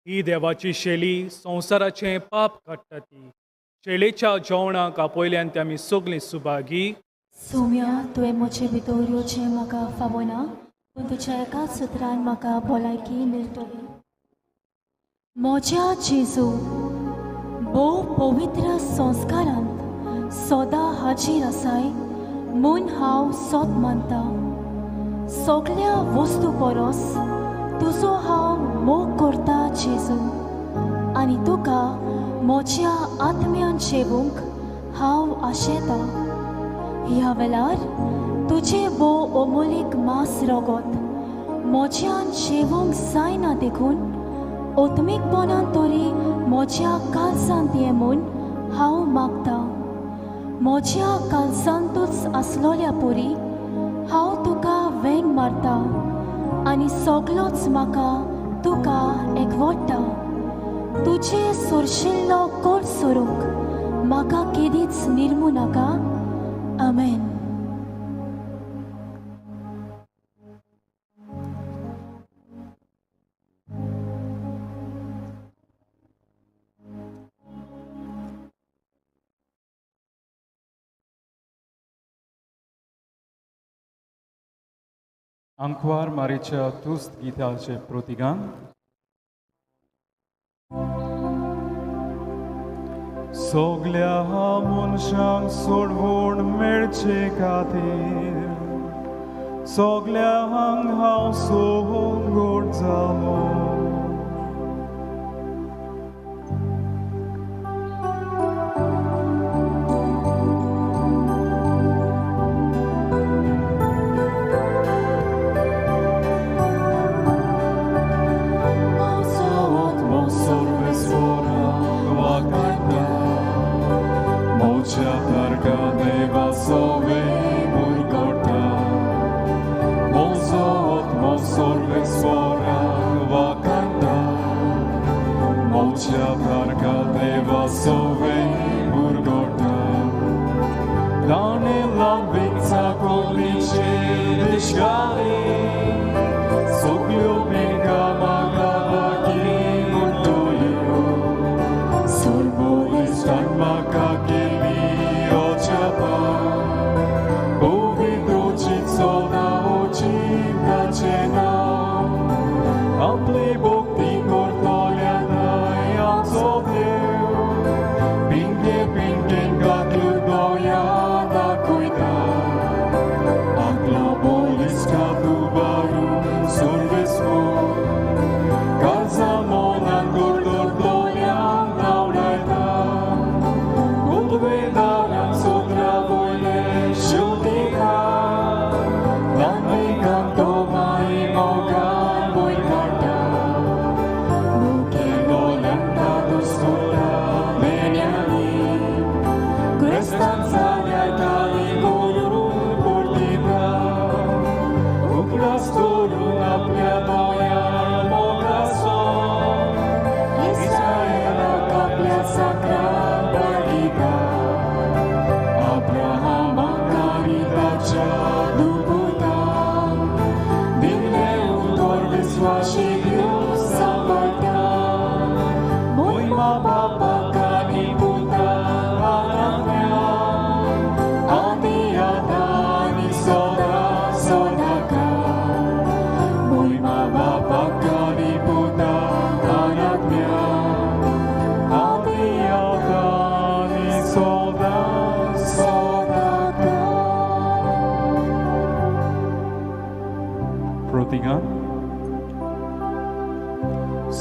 ही देवाची शेली संवसाराचें पाप काडटा ती. शेलेच्या जेवणाक आपयल्यान ते आमी सगळीं सुभागी. सोम्या, तुवें म्हजे भितर येवचें म्हाका फावना, पूण तुज्या एकाच सुत्रान म्हाका भलायकी मेळटली. म्हज्या जेजू, भोव पवित्र संस्कारांत सदां हाजीर आसाय म्हूण हांव सत मानता. सगल्या वस्तू परस तुजो हांव मोग करता जेजू, आनी तुका म्हज्या आत्म्यान जेवूंक हांव आशेता. ह्या वेळार तुजें भोव अमोलीक मांस रगत म्हज्यान जेवूंक जायना देखून आत्मीकपणान तरी म्हज्या काळजांत ये म्हूण हांव मागता. म्हज्या काळजांतूच आसलोल्या पुरी हांव तुका वेंग मारता आनी सगलोच म्हाका तुका एकवटा. तुजें सोरशिल्लो कोट सोरूंक म्हाका केदीच निर्मू नाका. आमेन. आंकवार मारीच्या तुस्त गीताचे प्रतिगान. सगल्या मनशांक सोडवण मेळचे खातीर सगल्यांक हांव सोंगोड जालो.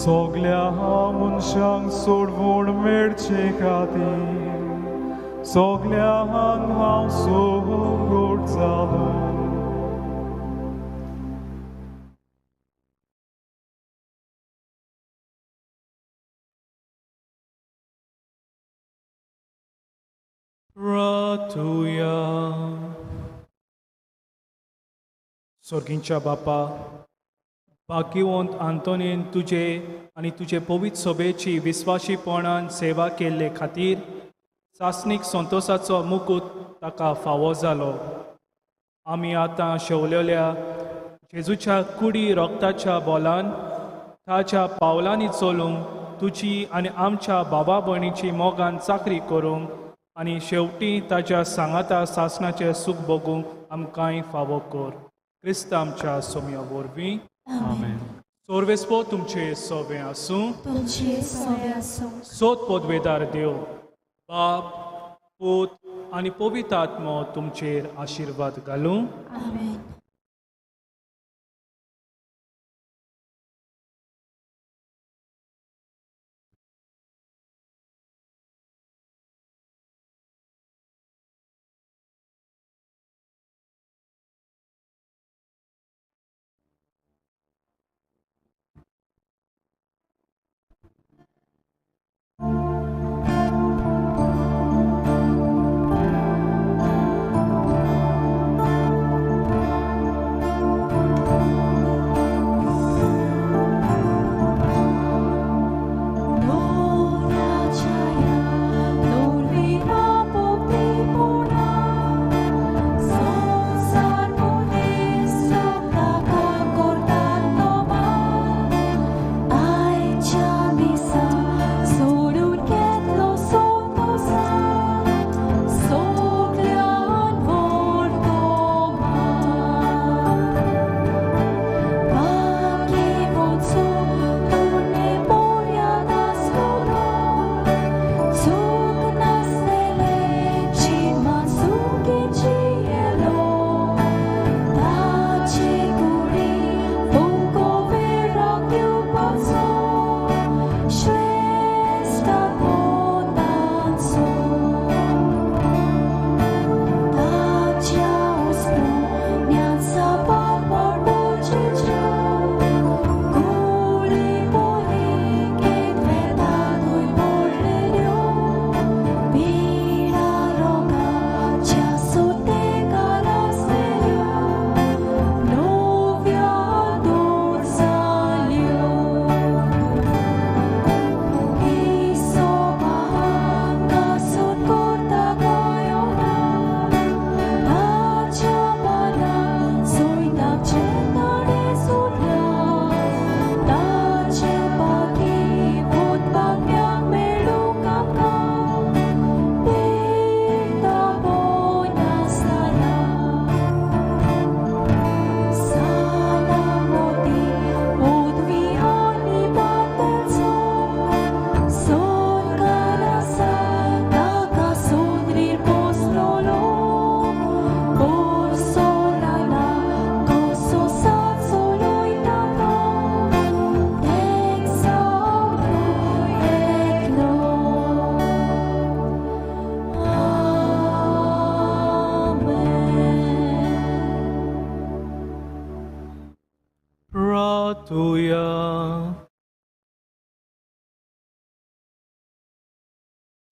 सगल्या मनशांक सोडवण मेळचे खातीर सगल्यांक हांव सोंगोड जालो. रातुया. सोर्गींच्या बापा, भाग्यवंत आंतोनीन तुजे आनी तुजे पवित्र सभेची विस्वाशीपणान सेवा केल्ले खातीर सासणीक संतोसाचो मुकूत ताका फावो जालो. आमी आतां शेवलेल्या जेजूच्या कुडी रोगताच्या बोलान ताच्या पावलांनी चलूंक, तुजी आनी आमच्या बाबा भयणीची मोगान चाकरी करूंक आनी शेवटी ताच्या सांगाता सासणाचें सूख भोगूंक आमकांय फावो कर. क्रिस्त आमच्या सोम्या वरवीं. आमेन. सोर्वेस्पो तुमचे सोबें आसूं. तुमचे सोबें आसूं. सोद पदवेदार देव बाप, पूत आनी पवित्र आत्मो तुमचेर आशिर्वाद घालूं. आमेन.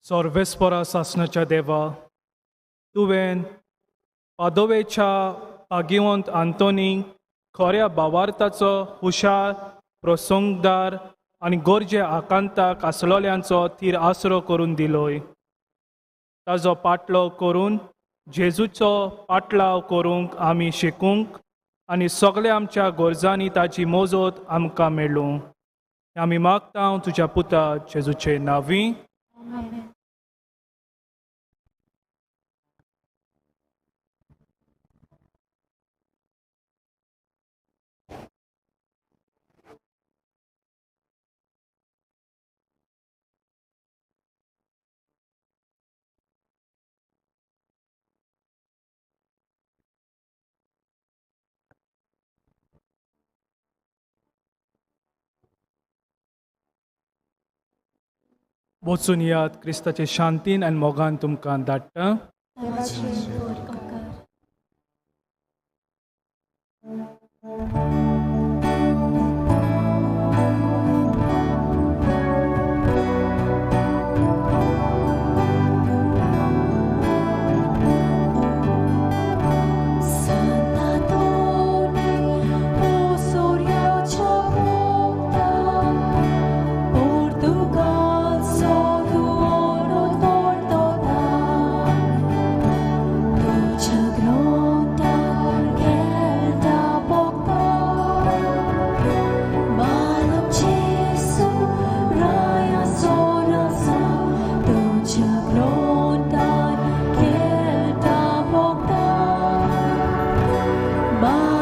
सर्वेस्परा सासणाच्या देवा, तुवें पादोवेच्या भाग्यवंत आंतोनीक खऱ्या भावार्थाचो हुशार प्रसंगदार आनी गरजे आकांताक आसलोल्यांचो थीर आसरो करून दिलोय. ताजो पाटलो करून जेजूचो पाटलाव करूंक आमी शिकूंक आनी सगल्या आमच्या गरजांनी ताजी मोजत आमकां मेळूं. आमी मागता तुज्या पुता जेजूचे नांवी. वचून याद क्रिस्ताचे शांतीन आनी मोगान तुमकां धाडटा. Portugal, मा.